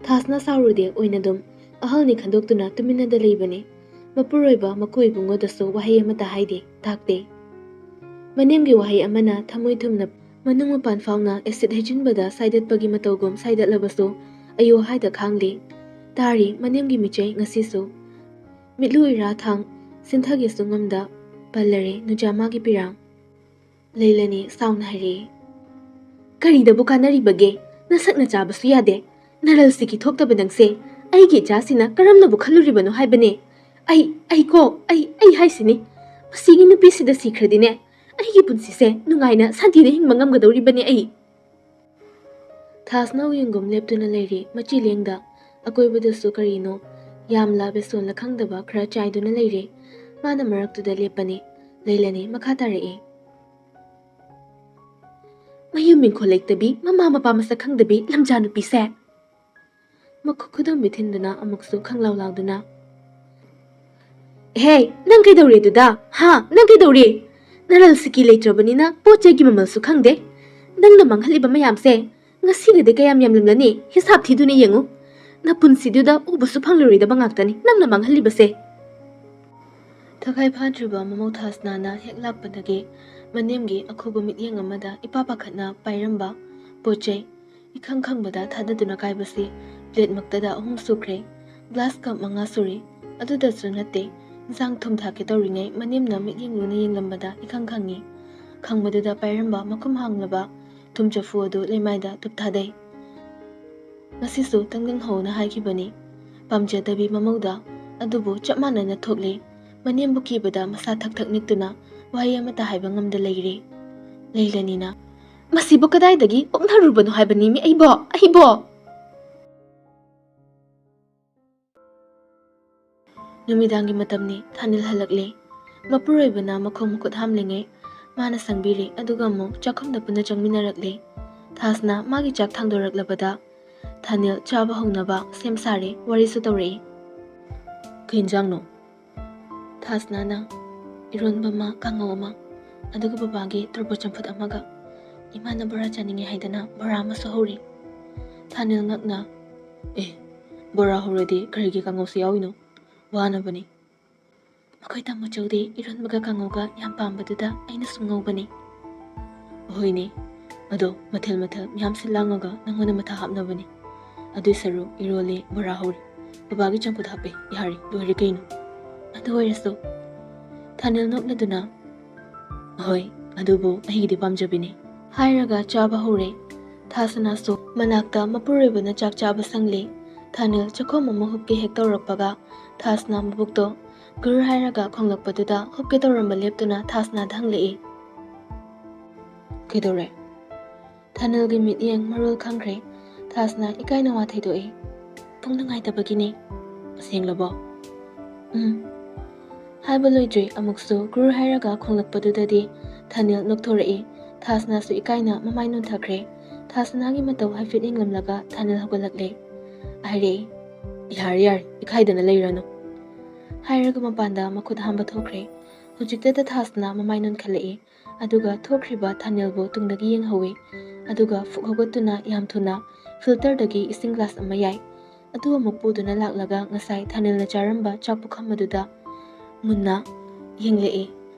ꯊꯥꯁꯅꯥ ꯁꯥꯎꯔꯨꯗꯦ ꯑꯣꯏꯅꯗꯨꯝ ꯑꯍꯜꯅꯤ ꯈꯟꯗꯣꯛꯇꯨꯅ ꯇꯨꯃꯤꯟꯅꯗ ꯂꯩꯕꯅꯤ꯫ ꯃꯄꯨꯔꯣꯏꯕ ꯃꯀꯨ ꯏꯕꯨꯡꯉꯣꯗꯁꯨ ꯋꯥꯍꯩ ꯑꯃꯠꯇ ꯍꯥꯏꯗꯦ, ꯇꯥꯛꯇꯦ꯫ ꯃꯅꯦꯝꯒꯤ ꯋꯥꯍꯩ ꯑꯃꯅ ꯊꯃꯣꯏ ꯊꯨꯝꯅ ꯃꯅꯨꯡ ꯃꯄꯥꯟ ꯐꯥꯎꯅ ꯑꯦꯁꯤꯠ ꯍꯩꯖꯤꯟꯕꯗ ꯁꯥꯏꯗꯠꯄꯒꯤ ꯃꯇꯧꯒꯨꯝ ꯁꯥꯏꯗꯠꯂꯕꯁꯨ ꯑꯌꯣ ꯍꯥꯏꯗ ꯈꯥꯡꯂꯤ꯫ ꯇꯥꯔꯤ ꯃꯅꯦꯝꯒꯤ ꯃꯤꯆꯩ ꯉꯁꯤꯁꯨ꯫ ꯃꯤꯠꯂꯨ ꯏꯔꯥ ꯊꯥꯡ ꯁꯤꯟꯊꯒꯦꯁꯨ ꯉꯝꯗ ꯄꯜꯂꯔꯦ ꯅꯨꯖꯥꯃꯥꯒꯤ ꯄꯤꯔꯥꯡ꯫ ꯂꯩꯂꯅꯤ ꯁꯥꯎꯅ ꯍꯥꯏꯔꯛꯏ꯫ ꯀꯔꯤꯗꯕꯨ ꯀꯥꯟꯅꯔꯤꯕꯒꯦ? ꯅꯁꯛꯅ ꯆꯥꯕꯁꯨ ꯌꯥꯗꯦ꯫ ꯅꯔꯜꯁꯤꯒꯤ ꯊꯣꯛꯇꯕ ꯅꯪꯁꯦ ꯑꯩꯒꯤ ꯏꯆꯥꯁꯤꯅ ꯀꯔꯝꯅꯕꯨ ꯈꯜꯂꯨꯔꯤꯕꯅꯣ ꯍꯥꯏꯕꯅꯦ꯫ ꯑꯩ, ꯑꯩ ꯀꯣ, ꯑꯩ, ꯑꯩ ꯍꯥꯏꯁꯤꯅꯤ꯫ ꯃꯁꯤꯒꯤ ꯅꯨꯄꯤꯁꯤꯗ ꯁꯤꯈ꯭ꯔꯗꯤꯅꯦ, ꯑꯩꯒꯤ ꯄꯨꯟꯁꯤꯁꯦ ꯅꯨꯡꯉꯥꯏꯅ ꯁꯥꯟꯇꯤꯗ ꯍꯤꯡꯕ ꯉꯝꯒꯗꯧꯔꯤꯕꯅꯦ ꯑꯩ꯫ ꯊꯥꯁꯅꯥ ꯎꯌꯦꯡꯒꯨꯝ ꯂꯦꯞꯇꯨꯅ ꯂꯩꯔꯤ, ꯃꯆꯤ ꯂꯦꯡꯗ꯫ ꯑꯀꯣꯏꯕꯗꯁꯨ ꯀꯔꯤꯅꯣ ꯌꯥꯝꯂ ꯕꯦꯁꯣꯟꯂ ꯈꯪꯗꯕ ꯈꯔ ꯆꯥꯏꯗꯨꯅ ꯂꯩꯔꯤ꯫ ꯃꯥꯅ ꯃꯔꯛꯇꯨꯗ ꯂꯦꯞꯄꯅꯤ꯫ ꯂꯩꯂꯅꯤ ꯃꯈꯥ ꯇꯥꯔꯛꯏ꯫ ꯃꯌꯨꯝ ꯏꯪꯈꯣꯜ ꯂꯩꯇꯕꯤ, ꯃꯃꯥ ꯃꯄꯥ ꯃꯁꯛ ꯈꯪꯗꯕꯤ ꯂꯝꯖꯥ ꯅꯨꯄꯤꯁꯦ꯫ ꯃꯈꯨꯠ ꯈꯨꯗꯣꯝꯕꯤ ꯊꯤꯟꯗꯨꯅ ꯑꯃꯨꯛꯁꯨ ꯈꯪꯂꯥꯎ ꯂꯥꯎꯗꯨꯅ, "ꯍꯦ, ꯅꯪ ꯀꯩꯗꯧꯔꯦ ꯑꯗꯨꯗ? ꯍꯥ? ꯅꯪ ꯀꯩꯗꯧꯔꯦ? ꯅꯔꯜꯁꯤꯀꯤ ꯂꯩꯇ꯭ꯔꯕꯅꯤꯅ ꯄꯣꯠ ꯆꯩꯒꯤ ꯃꯃꯜꯁꯨ ꯈꯪꯗꯦ꯫ ꯅꯪꯅ ꯃꯥꯡꯍꯜꯂꯤꯕ ꯃꯌꯥꯝꯁꯦ ꯉꯁꯤꯒꯗꯤ ꯀꯌꯥꯝ ꯌꯥꯝꯂꯝꯂꯅꯤ? ꯍꯤꯁꯥꯞ ꯊꯤꯗꯨꯅ ꯌꯦꯡꯉꯨ꯫ ꯅꯄꯨꯟꯁꯤꯗꯨꯗ ꯎꯕꯁꯨ ꯐꯪꯂꯔꯣꯏꯗꯕ ꯉꯥꯛꯇꯅꯤ ꯅꯪꯅ ꯃꯥꯡꯍꯜꯂꯤꯕꯁꯦ꯫" ꯊꯈꯥꯏ ꯐꯥꯗ꯭ꯔꯤꯕ ꯃꯃꯧ ꯊꯥꯁꯅꯥꯅ ꯍꯦꯛ ꯂꯥꯛꯄꯗꯒꯤ ꯃꯅꯦꯝꯒꯤ ꯑꯈꯨꯕ ꯃꯤꯠꯌꯦꯡ ꯑꯃꯗ ꯏꯄꯥ ꯄꯥꯈꯠꯅ ꯄꯥꯏꯔꯝꯕ ꯄꯣꯠ ꯆꯩ ꯏꯈꯪ ꯈꯪꯕꯗ ꯊꯥꯗꯗꯨꯅ ꯀꯥꯏꯕꯁꯤ ꯄ꯭ꯂꯦꯠꯃꯛꯇꯗ ꯑꯍꯨꯝ ꯁꯨꯈ꯭ꯔꯦ꯫ ꯒ꯭ꯂꯥꯁ ꯀꯞ ꯃꯉꯥ ꯁꯨꯔꯦ꯫ ꯑꯗꯨꯗꯁꯨ ꯅꯠꯇꯦ, ꯏꯟꯁꯥꯡ ꯊꯨꯝ ꯊꯥꯛꯀꯦ ꯇꯧꯔꯤꯉꯩ ꯃꯅꯦꯝꯅ ꯃꯤꯠꯌꯦꯡ ꯂꯨꯅ ꯌꯦꯡꯂꯝꯕꯗ ꯏꯈꯪ ꯈꯪꯉꯤ꯫ ꯈꯪꯕꯗꯨꯗ ꯄꯥꯏꯔꯝꯕ ꯃꯈꯨꯝ ꯍꯥꯡꯂꯕ ꯊꯨꯝ ꯆꯐꯨ ꯑꯗꯨ ꯂꯩꯃꯥꯏꯗ ꯇꯨꯞꯊꯥꯗꯩ꯫ "ꯉꯁꯤꯁꯨ ꯇꯪꯗꯪ ꯍꯧꯅ ꯍꯥꯏꯈꯤꯕꯅꯤ ꯄꯥꯝꯖꯗꯕꯤ ꯃꯃꯧꯗ, ꯑꯗꯨꯕꯨ ꯆꯞ ꯃꯥꯟꯅꯅ ꯊꯣꯛꯂꯦ꯫" ꯃꯅꯦꯝꯕꯨ ꯀꯤꯕꯗ ꯃꯁꯥ ꯊꯛ ꯊꯛ ꯅꯤꯛꯇꯨꯅ ꯋꯥꯍꯩ ꯑꯃꯠꯇ ꯍꯥꯏꯕ ꯉꯝꯗ ꯂꯩꯔꯦ꯫ ꯂꯩꯂꯅꯤꯅ, "ꯃꯁꯤꯕꯨ ꯀꯗꯥꯏꯗꯒꯤ ꯑꯣꯛꯅꯔꯨꯕꯅꯣ ꯍꯥꯏꯕꯅꯤꯃꯤ ꯑꯩꯕꯣ, ꯑꯩꯕꯣ!" ꯅꯨꯃꯤꯗꯥꯡꯒꯤ ꯃꯇꯝꯅꯤ, ꯊꯥꯅꯤꯜ ꯍꯜꯂꯛꯂꯦ꯫ ꯃꯄꯨꯔꯣꯏꯕꯅ ꯃꯈꯣꯡ ꯃꯈꯨꯠ ꯍꯥꯝꯂꯤꯉꯩ ꯃꯥꯅ ꯁꯪꯕꯤꯔꯦ, ꯑꯗꯨꯒ ꯑꯃꯨꯛ ꯆꯥꯛꯈꯨꯝꯗ ꯄꯨꯟꯅ ꯆꯪꯃꯤꯟꯅꯔꯛꯂꯦ꯫ ꯊꯥꯁꯅ ꯃꯥꯒꯤ ꯆꯥꯛ ꯊꯥꯡꯗꯣꯔꯛꯂꯕꯗ ꯊꯥꯅꯤꯜ ꯆꯥꯕ ꯍꯧꯅꯕ ꯁꯦꯝ ꯁꯥꯔꯦ, ꯋꯥꯔꯤꯁꯨ ꯇꯧꯔꯛꯏ꯫ "ꯀꯩ ꯌꯦꯟꯖꯥꯡꯅꯣ?" ꯊꯥꯁꯅꯥꯅ, "ꯏꯔꯣꯟꯕ ꯑꯃ, ꯀꯥꯡꯉꯧ ꯑꯃ, ꯑꯗꯨꯒ ꯕꯕꯥꯒꯤ ꯇꯣꯔꯕꯣꯠ ꯆꯝꯐꯨꯠ ꯑꯃꯒ꯫ ꯏꯃꯥꯅ ꯕꯣꯔꯥ ꯆꯥꯅꯤꯡꯉꯦ ꯍꯥꯏꯗꯅ ꯕꯣꯔꯥ ꯑꯃꯁꯨ ꯍꯧꯔꯤ꯫" ꯊꯥꯅꯤꯜ ꯉꯛꯅ, "ꯑꯦ, ꯕꯣꯔꯥ ꯍꯧꯔꯗꯤ ꯀꯔꯤꯒꯤ ꯀꯥꯡꯉꯧꯁꯨ ꯌꯥꯎꯏꯅꯣ? ꯋꯥꯅꯕꯅꯤ꯫" "ꯃꯈꯣꯏ ꯇꯥꯃꯣꯆꯧꯗꯤ ꯏꯔꯣꯟꯕꯒ ꯀꯥꯡꯉꯧꯒ ꯌꯥꯝ ꯄꯥꯝꯕꯗꯨꯗ ꯑꯩꯅ ꯁꯨꯝ ꯉꯧꯕꯅꯤ꯫" "ꯍꯣꯏꯅꯦ, ꯑꯗꯣ ꯃꯊꯦꯜ ꯃꯊꯦꯜ ꯃꯌꯥꯝ ꯁꯤꯜ ꯂꯥꯡꯉꯒ ꯅꯪꯉꯣꯟꯗ ꯃꯊꯥ ꯍꯥꯞꯅꯕꯅꯤ꯫ ꯑꯗꯨꯏ ꯁꯔꯨꯛ ꯏꯔꯣꯜꯂꯦ, ꯕꯣꯔꯥ ꯍꯧꯔꯦ, ꯕꯕꯥꯒꯤ ꯆꯝꯐꯨꯠ ꯍꯥꯞꯄꯦ, ꯌꯥꯔꯦ, ꯂꯣꯏꯔꯦ ꯀꯩꯅꯣ꯫ ꯑꯗꯨ ꯑꯣꯏꯔꯁꯨ꯫" ꯊꯥꯅꯤꯜ ꯅꯣꯛꯂꯗꯨꯅ, "ꯍꯣꯏ, ꯑꯗꯨꯕꯨ ꯑꯩꯒꯤꯗꯤ ꯄꯥꯝꯖꯕꯤꯅꯤ꯫" ꯍꯥꯏꯔꯒ ꯆꯥꯕ ꯍꯧꯔꯦ꯫ ꯊꯥꯁꯅꯥꯁꯨ ꯃꯅꯥꯛꯇ ꯃꯄꯨꯔꯣꯏꯕꯅ ꯆꯥꯛ ꯆꯥꯕ ꯁꯪꯂꯦ꯫ ꯊꯥꯅꯤꯜ ꯆꯥꯛꯈꯣꯝ ꯑꯃ ꯍꯨꯞꯀꯦ ꯍꯦꯛ ꯇꯧꯔꯛꯄꯒ ꯊꯥꯁꯅꯥ ꯃꯕꯨꯛꯇꯣ ꯒꯨꯔ ꯍꯥꯏꯔꯒ ꯈꯣꯡꯂꯛꯄꯗꯨꯗ ꯍꯨꯞꯀꯦ ꯇꯧꯔꯝꯕ ꯂꯦꯞꯇꯨꯅ ꯊꯥꯁꯅꯥꯗ ꯍꯪꯂꯛꯏ, "ꯀꯩꯗꯧꯔꯦ?" ꯊꯥꯅꯤꯜꯒꯤ ꯃꯤꯠꯌꯦꯡ ꯃꯔꯣꯜ ꯈꯪꯈ꯭ꯔꯦ꯫ ꯊꯥꯁꯅꯥ ꯏꯀꯥꯏꯅ ꯋꯥ ꯊꯩꯗꯣꯛꯏ, "ꯄꯨꯛ ꯅꯨꯡꯉꯥꯏꯇꯕꯒꯤꯅꯦ꯫" "ꯑꯁꯦꯡꯂꯕꯣ?" "ꯎꯝ꯫" ꯍꯥꯏꯕ ꯂꯣꯏꯗ꯭ꯔꯤ, ꯑꯃꯨꯛꯁꯨ ꯒꯨꯔ ꯍꯥꯏꯔꯒ ꯈꯣꯡꯂꯛꯄꯗꯨꯗꯗꯤ ꯊꯥꯅꯤꯜ ꯅꯣꯛꯊꯣꯔꯛꯏ꯫ ꯊꯥꯁꯅꯥꯁꯨ ꯏꯀꯥꯏꯅ ꯃꯃꯥꯏ ꯅꯣꯟꯊꯈ꯭ꯔꯦ꯫ ꯊꯥꯁꯅꯥꯒꯤ ꯃꯇꯧ ꯍꯥꯏꯐꯦꯠ ꯌꯦꯡꯂꯝꯂꯒ ꯊꯥꯅꯤꯜ ꯍꯧꯒꯠꯂꯛꯂꯦ꯫ "ꯑꯔꯦ, ꯌꯥꯔꯦ, ꯌꯥꯔꯦ, ꯏꯀꯥꯏꯗꯅ ꯂꯩꯔꯅꯨ꯫" ꯍꯥꯏꯔꯒ ꯃꯄꯥꯟꯗ ꯃꯈꯨꯠ ꯍꯥꯝꯕ ꯊꯣꯛꯈ꯭ꯔꯦ꯫ ꯍꯧꯖꯤꯛꯇꯗ ꯊꯥꯁꯅꯥ ꯃꯃꯥꯏ ꯅꯣꯟꯈꯠꯂꯛꯏ꯫ ꯑꯗꯨꯒ ꯊꯣꯛꯈ꯭ꯔꯤꯕ ꯊꯥꯅꯤꯜꯕꯨ ꯇꯨꯡꯗꯒꯤ ꯌꯦꯡꯍꯧꯏ꯫ ꯑꯗꯨꯒ ꯐꯨꯛ ꯍꯧꯒꯠꯇꯨꯅ ꯌꯥꯝ ꯊꯨꯅ ꯐꯤꯜꯇꯔꯗꯒꯤ ꯏꯁꯤꯡ ꯒ꯭ꯂꯥꯁ ꯑꯃ ꯌꯥꯏ꯫ ꯑꯗꯨ ꯑꯃꯨꯛ ꯄꯨꯗꯨꯅ ꯂꯥꯛꯂꯒ ꯉꯁꯥꯏ ꯊꯥꯅꯤꯜꯅ ꯆꯥꯔꯝꯕ ꯆꯥꯛ ꯄꯨꯈꯝ ꯑꯗꯨꯗ ꯃꯨꯟꯅ ꯌꯦꯡꯂꯛꯏ꯫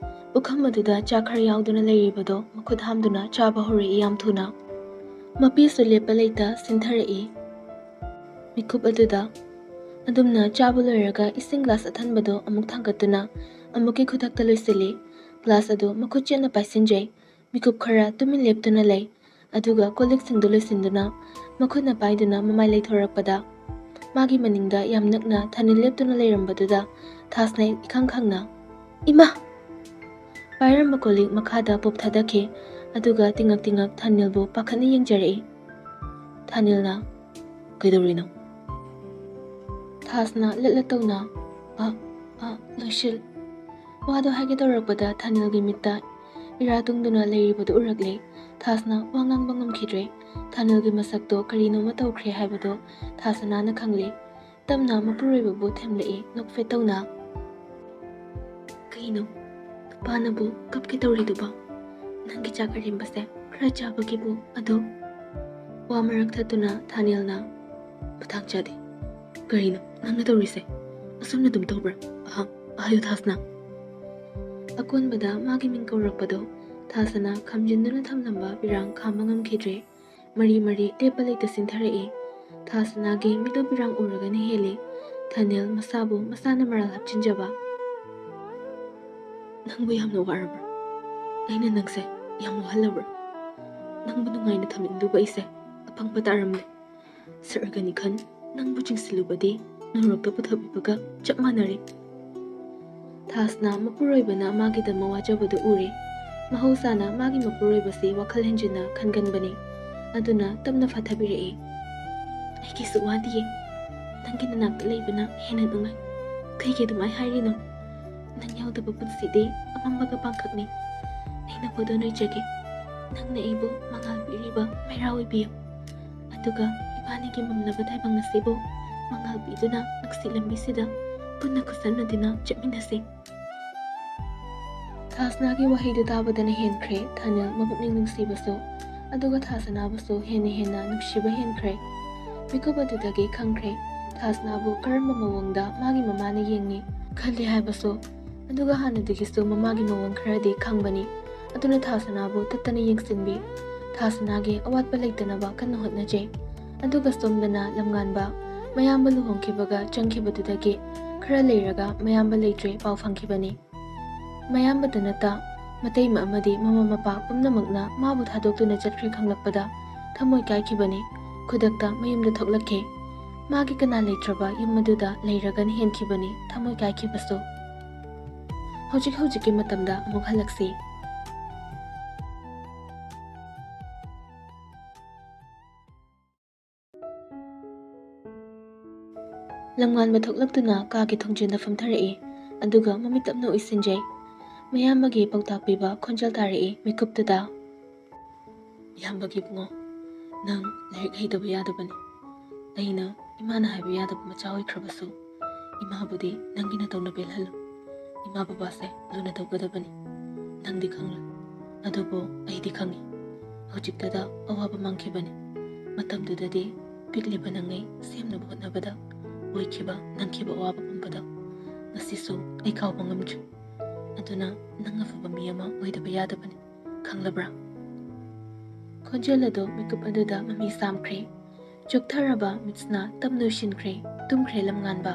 ꯄꯨꯈꯝ ꯑꯗꯨꯗ ꯆꯥꯛ ꯈꯔ ꯌꯥꯎꯗꯨꯅ ꯂꯩꯔꯤꯕꯗꯣ ꯃꯈꯨꯠ ꯍꯥꯝꯗꯨꯅ ꯆꯥꯕ ꯍꯧꯔꯛꯏ ꯌꯥꯝ ꯊꯨꯅ꯫ ꯃꯄꯤꯁꯨ ꯂꯦꯞꯄ ꯂꯩꯇ ꯁꯤꯟꯊꯔꯛꯏ꯫ ꯃꯤꯀꯨꯞ ꯑꯗꯨꯗ ꯑꯗꯨꯝꯅ ꯆꯥꯕ ꯂꯣꯏꯔꯒ ꯏꯁꯤꯡ ꯒ꯭ꯂꯥꯁ ꯑꯊꯟꯕꯗꯣ ꯑꯃꯨꯛ ꯊꯥꯡꯒꯠꯇꯨꯅ ꯑꯃꯨꯛꯀꯤ ꯈꯨꯗꯛꯇ ꯂꯣꯏꯁꯤꯜꯂꯤ꯫ ꯒ꯭ꯂꯥꯁ ꯑꯗꯨ ꯃꯈꯨꯠ ꯆꯦꯠꯅ ꯄꯥꯏꯁꯤꯟꯖꯩ꯫ ꯃꯤꯀꯨꯞ ꯈꯔ ꯇꯨꯃꯤꯟ ꯂꯦꯞꯇꯨꯅ ꯂꯩ꯫ ꯑꯗꯨꯒ ꯀꯣꯜ ꯂꯤꯛꯁꯤꯡꯗꯨ ꯂꯣꯏꯁꯤꯟꯗꯨꯅ ꯃꯈꯨꯠꯅ ꯄꯥꯏꯗꯨꯅ ꯃꯃꯥꯏ ꯂꯩꯊꯣꯔꯛꯄꯗ ꯃꯥꯒꯤ ꯃꯅꯤꯡꯗ ꯌꯥꯝ ꯅꯛꯅ ꯊꯥꯅꯤꯜ ꯂꯦꯞꯇꯨꯅ ꯂꯩꯔꯝꯕꯗꯨꯗ ꯊꯥꯁꯅ ꯏꯈꯪ ꯈꯪꯅ, "ꯏꯃꯥ!" ꯄꯥꯏꯔꯝꯕ ꯀꯣꯜ ꯂꯤꯛ ꯃꯈꯥꯗ ꯄꯣꯞ ꯊꯥꯗꯈꯤ꯫ ꯑꯗꯨꯒ ꯇꯤꯉꯛ ꯇꯤꯉꯛ ꯊꯥꯅꯤꯜꯕꯨ ꯄꯥꯈꯠꯅ ꯌꯦꯡꯖꯔꯛꯏ꯫ ꯊꯥꯅꯤꯜꯅ, "ꯀꯩꯗꯧꯔꯤꯅꯣ?" ꯊꯥꯁꯅ ꯂꯠꯂꯠ ꯇꯧꯅ, "ꯑ, ꯑ, ꯂꯣꯏꯁꯤꯜ꯫" ꯋꯥꯗꯣ ꯍꯥꯏꯒꯦ ꯇꯧꯔꯛꯄꯗ ꯊꯥꯅꯤꯜꯒꯤ ꯃꯤꯠꯇ ꯏꯔꯥ ꯇꯨꯡꯗꯨꯅ ꯂꯩꯔꯤꯕꯗꯨ ꯎꯔꯛꯂꯦ꯫ ꯊꯥꯁꯅ ꯋꯥ ꯉꯥꯡꯕ ꯉꯝꯈꯤꯗ꯭ꯔꯦ꯫ ꯊꯥꯅꯦꯜꯒꯤ ꯃꯁꯛꯇꯣ ꯀꯔꯤꯅꯣꯃ ꯇꯧꯈ꯭ꯔꯦ ꯍꯥꯏꯕꯗꯣ ꯊꯥꯁꯅꯥꯅ ꯈꯪꯂꯦ꯫ ꯇꯞꯅ ꯃꯄꯨꯔꯣꯏꯕꯕꯨ ꯊꯦꯝꯂꯛꯏ ꯅꯣꯛꯐꯦꯠ ꯇꯧꯅ꯫ "ꯀꯩꯅꯣ ꯅꯨꯄꯥꯅꯕꯨ ꯀꯞꯀꯦ ꯇꯧꯔꯤꯗꯨꯕꯣ? ꯅꯪꯒꯤ ꯆꯥꯛ ꯑꯔꯦꯝꯕꯁꯦ ꯈꯔ ꯆꯥꯕꯒꯤꯕꯨ ꯑꯗꯨ?" ꯋꯥ ꯃꯔꯛ ꯊꯠꯇꯨꯅ ꯊꯥꯅꯦꯜꯅ, "ꯃꯇꯥꯡ ꯆꯥꯗꯦ꯫ ꯀꯔꯤꯅꯣ ꯅꯪꯅ ꯇꯧꯔꯤꯁꯦ? ꯑꯁꯨꯝꯅ ꯑꯗꯨꯝ ꯇꯧꯕ꯭ꯔꯥ? ꯑꯍꯥ, ꯑꯍꯥꯌꯨ ꯊꯥꯁꯅꯥ!" ꯑꯀꯣꯟꯕꯗ ꯃꯥꯒꯤ ꯃꯤꯡ ꯀꯧꯔꯛꯄꯗꯣ ꯊꯥꯁꯅꯥ ꯈꯝꯖꯤꯟꯗꯨꯅ ꯊꯝꯂꯝꯕ ꯄꯤꯔꯥꯡ ꯈꯥꯝꯕ ꯉꯝꯈꯤꯗ꯭ꯔꯦ꯫ ꯃꯔꯤ ꯃꯔꯤ ꯂꯦꯞꯄ ꯂꯩꯇ ꯆꯤꯟꯊꯔꯛꯏ꯫ ꯊꯥꯁꯅꯥꯒꯤ ꯃꯤꯠꯂꯨ ꯄꯤꯔꯥꯡ ꯎꯔꯒꯅ ꯍꯦꯜꯂꯤ ꯊꯥꯅꯦꯜ ꯃꯁꯥꯕꯨ ꯃꯁꯥꯅ ꯃꯔꯥꯜ ꯍꯥꯞꯆꯤꯟꯖꯕ꯫ "ꯅꯪꯕꯨ ꯌꯥꯝꯅ ꯋꯥꯔꯕ꯭ꯔꯥ? ꯑꯩꯅ ꯅꯪꯁꯦ ꯌꯥꯝ ꯋꯥꯍꯜꯂꯕ꯭ꯔꯥ? ꯅꯪꯕꯨ ꯅꯨꯡꯉꯥꯏꯅ ꯊꯝꯅꯤꯡꯂꯨꯕ ꯑꯩꯁꯦ ꯑꯄꯪꯕ ꯇꯥꯔꯝꯂꯦ꯫ ꯁꯔꯒꯅꯤꯈꯟ ꯅꯪꯕꯨ ꯆꯤꯡꯁꯤꯜꯂꯨꯕꯗꯤ ꯅꯣꯔꯣꯛꯇ ꯄꯨꯊꯕꯤꯕꯒ ꯆꯞ ꯃꯥꯟꯅꯔꯦ꯫" ꯊꯥꯁꯅꯥ ꯃꯄꯨꯔꯣꯏꯕꯅ ꯃꯥꯒꯤꯗꯃꯛ ꯋꯥꯖꯕꯗꯨ ꯎꯔꯦ꯫ ꯃꯍꯧꯁꯥꯅ ꯃꯥꯒꯤ ꯃꯄꯨꯔꯣꯏꯕꯁꯤ ꯋꯥꯈꯜ ꯍꯦꯟꯖꯤꯟꯅ ꯈꯟꯒꯟꯕꯅꯤ꯫ ꯑꯗꯨꯅ ꯇꯞꯅ ꯐꯥꯊꯕꯤꯔꯛꯏ꯫ "ꯑꯩꯒꯤꯁꯨ ꯋꯥꯗꯤꯌꯦ꯫ ꯅꯪꯒꯤ ꯅꯅꯥꯛꯇ ꯂꯩꯕꯅ ꯍꯦꯟꯅ ꯅꯨꯡꯉꯥꯏ꯫ ꯀꯩꯒꯤ ꯑꯗꯨꯃꯥꯏ ꯍꯥꯏꯔꯤꯅꯣ? ꯅꯪ ꯌꯥꯎꯗꯕ ꯄꯨꯟꯁꯤꯗꯤ ꯑꯃꯝꯕꯒ ꯄꯥꯡꯈꯛꯅꯤ꯫ ꯑꯩꯅ ꯄꯣꯗꯣꯟ ꯑꯣꯏꯖꯒꯦ꯫ ꯅꯪꯅ ꯑꯩꯕꯨ ꯃꯉꯥꯜ ꯄꯤꯔꯤꯕ ꯃꯩꯔꯥ ꯑꯣꯏꯕꯤꯌꯨ꯫ ꯑꯗꯨꯒ ꯏꯕꯥꯅꯤꯒꯤ ꯃꯝꯂꯕ ꯇꯥꯏꯕꯪ ꯑꯁꯤꯕꯨ ꯃꯉꯥꯜ ꯄꯤꯗꯨꯅ ꯅꯨꯡꯁꯤꯠ ꯂꯝꯕꯤꯁꯤꯗ ꯄꯨꯟꯅ ꯈꯨꯠꯁꯝꯅꯗꯨꯅ ꯆꯠꯃꯤꯟꯅꯁꯤ꯫" ꯊꯥꯁꯅꯥꯒꯤ ꯋꯥꯍꯩꯗꯨ ꯇꯥꯕꯗꯅ ꯍꯦꯟꯈ꯭ꯔꯦ ꯊꯥꯅꯦꯜ ꯃꯄꯨꯛꯅꯤꯡ ꯅꯨꯡꯁꯤꯕꯁꯨ, ꯑꯗꯨꯒ ꯊꯥꯁꯅꯥꯕꯨꯁꯨ ꯍꯦꯟꯅ ꯍꯦꯟꯅ ꯅꯨꯡꯁꯤꯕ ꯍꯦꯟꯈ꯭ꯔꯦ꯫ ꯃꯤꯀꯨꯞ ꯑꯗꯨꯗꯒꯤ ꯈꯪꯈ꯭ꯔꯦ ꯊꯥꯁꯅꯥꯕꯨ ꯀꯔꯝꯕ ꯃꯑꯣꯡꯗ ꯃꯥꯒꯤ ꯃꯃꯥꯅ ꯌꯦꯡꯉꯤ ꯈꯜꯂꯤ ꯍꯥꯏꯕꯁꯨ꯫ ꯑꯗꯨꯒ ꯍꯥꯟꯅꯗꯒꯤꯁꯨ ꯃꯃꯥꯒꯤ ꯃꯑꯣꯡ ꯈꯔꯗꯤ ꯈꯪꯕꯅꯤ꯫ ꯑꯗꯨꯅ ꯊꯥꯁꯅꯥꯕꯨ ꯇꯠꯇꯅ ꯌꯦꯡꯁꯤꯟꯕꯤ꯫ ꯊꯥꯁꯅꯥꯒꯤ ꯑꯋꯥꯠꯄ ꯂꯩꯇꯅꯕ ꯀꯟꯅ ꯍꯣꯠꯅꯖꯩ꯫ ꯑꯗꯨꯒ ꯁꯣꯝꯗꯅ ꯂꯝꯉꯥꯟꯕ ꯃꯌꯥꯝꯕ ꯂꯨꯍꯣꯡꯈꯤꯕꯒ ꯆꯪꯈꯤꯕꯗꯨꯗꯒꯤ ꯈꯔ ꯂꯩꯔꯒ ꯃꯌꯥꯝꯕ ꯂꯩꯇ꯭ꯔꯦ ꯄꯥꯎ ꯐꯪꯈꯤꯕꯅꯤ꯫ ꯃꯌꯥꯝꯕꯗ ꯅꯠꯇ ꯃꯇꯩꯃ ꯑꯃꯗꯤ ꯃꯃꯥ ꯃꯄꯥ ꯄꯨꯝꯅꯃꯛꯅ ꯃꯥꯕꯨ ꯊꯥꯗꯣꯛꯇꯨꯅ ꯆꯠꯈ꯭ꯔꯦ ꯈꯪꯂꯛꯄꯗ ꯊꯃꯣꯏ ꯀꯥꯏꯈꯤꯕꯅꯤ꯫ ꯈꯨꯗꯛꯇ ꯃꯌꯨꯝꯗ ꯊꯣꯛꯂꯛꯈꯤ꯫ ꯃꯥꯒꯤ ꯀꯅꯥ ꯂꯩꯇ꯭ꯔꯕ ꯌꯨꯝ ꯑꯗꯨꯗ ꯂꯩꯔꯒꯅ ꯍꯦꯟꯈꯤꯕꯅꯤ ꯊꯃꯣꯏ ꯀꯥꯏꯈꯤꯕꯁꯨ꯫ ꯍꯧꯖꯤꯛ ꯍꯧꯖꯤꯛꯀꯤ ꯃꯇꯝꯗ ꯑꯃꯨꯛ ꯍꯜꯂꯛꯁꯤ꯫ ꯂꯝꯉꯥꯟꯕ ꯊꯣꯛꯂꯛꯇꯨꯅ ꯀꯥꯒꯤ ꯊꯣꯡꯖꯤꯟꯗ ꯐꯝꯊꯔꯛꯏ, ꯑꯗꯨꯒ ꯃꯃꯤꯠ ꯇꯞꯅ ꯎꯏꯁꯤꯟꯖꯩ꯫ ꯃꯌꯥꯝꯕꯒꯤ ꯄꯥꯎꯇꯥꯛ ꯄꯤꯕ ꯈꯣꯟꯖꯦꯜ ꯇꯥꯔꯛꯏ ꯃꯤꯀꯨꯞꯇꯨꯗ꯫ ꯏꯌꯥꯝꯕꯒꯤ ꯏꯕꯨꯡꯉꯣ, ꯅꯪ ꯂꯥꯏꯔꯤꯛ ꯍꯩꯇꯕ ꯌꯥꯗꯕꯅꯤ꯫ ꯑꯩꯅ ꯏꯃꯥꯅ ꯍꯥꯏꯕ ꯌꯥꯗꯕ ꯃꯆꯥ ꯑꯣꯏꯈ꯭ꯔꯕꯁꯨ, ꯏꯃꯥꯕꯨꯗꯤ ꯅꯪꯒꯤ ꯅꯇꯧꯅ ꯄꯦꯜꯍꯜꯂꯨ꯫ ꯏꯃꯥ ꯕꯕꯥꯁꯦ ꯂꯨꯅ ꯇꯧꯒꯗꯕꯅꯤ꯫ ꯅꯪꯗꯤ ꯈꯪꯂꯣꯏ, ꯑꯗꯨꯕꯨ ꯑꯩꯗꯤ ꯈꯪꯏ꯫ ꯍꯧꯖꯤꯛꯇꯗ ꯑꯋꯥꯕ ꯃꯥꯡꯈꯤꯕꯅꯤ꯫ ꯃꯇꯝꯗꯨꯗꯗꯤ ꯄꯤꯛꯂꯤꯕ ꯅꯪꯉꯩ ꯁꯦꯝꯅꯕ ꯍꯣꯠꯅꯕꯗ ꯑꯣꯏꯈꯤꯕ ꯅꯪꯈꯤꯕ ꯑꯋꯥꯕ ꯄꯨꯝꯕꯗꯣ ꯉꯁꯤꯁꯨ ꯑꯩ ꯀꯥꯎꯕ ꯉꯝꯗ꯭ꯔꯤ꯫ ꯑꯗꯨꯅ ꯅꯪ ꯑꯐꯕ ꯃꯤ ꯑꯃ ꯑꯣꯏꯗꯕ ꯌꯥꯗꯕꯅꯤ, ꯈꯪꯂꯕ꯭ꯔꯥ? ꯈꯣꯟꯖꯦꯜ ꯑꯗꯨ ꯃꯤꯀꯨꯞ ꯑꯗꯨꯗ ꯃꯃꯤ ꯁꯥꯝꯈ꯭ꯔꯦ꯫ ꯆꯣꯛꯊꯔꯕ ꯃꯤꯠꯁꯅ ꯇꯞ ꯅꯣꯏꯁꯤꯟꯈ꯭ꯔꯦ꯫ ꯇꯨꯝꯈ꯭ꯔꯦ ꯂꯝꯉꯥꯟꯕ꯫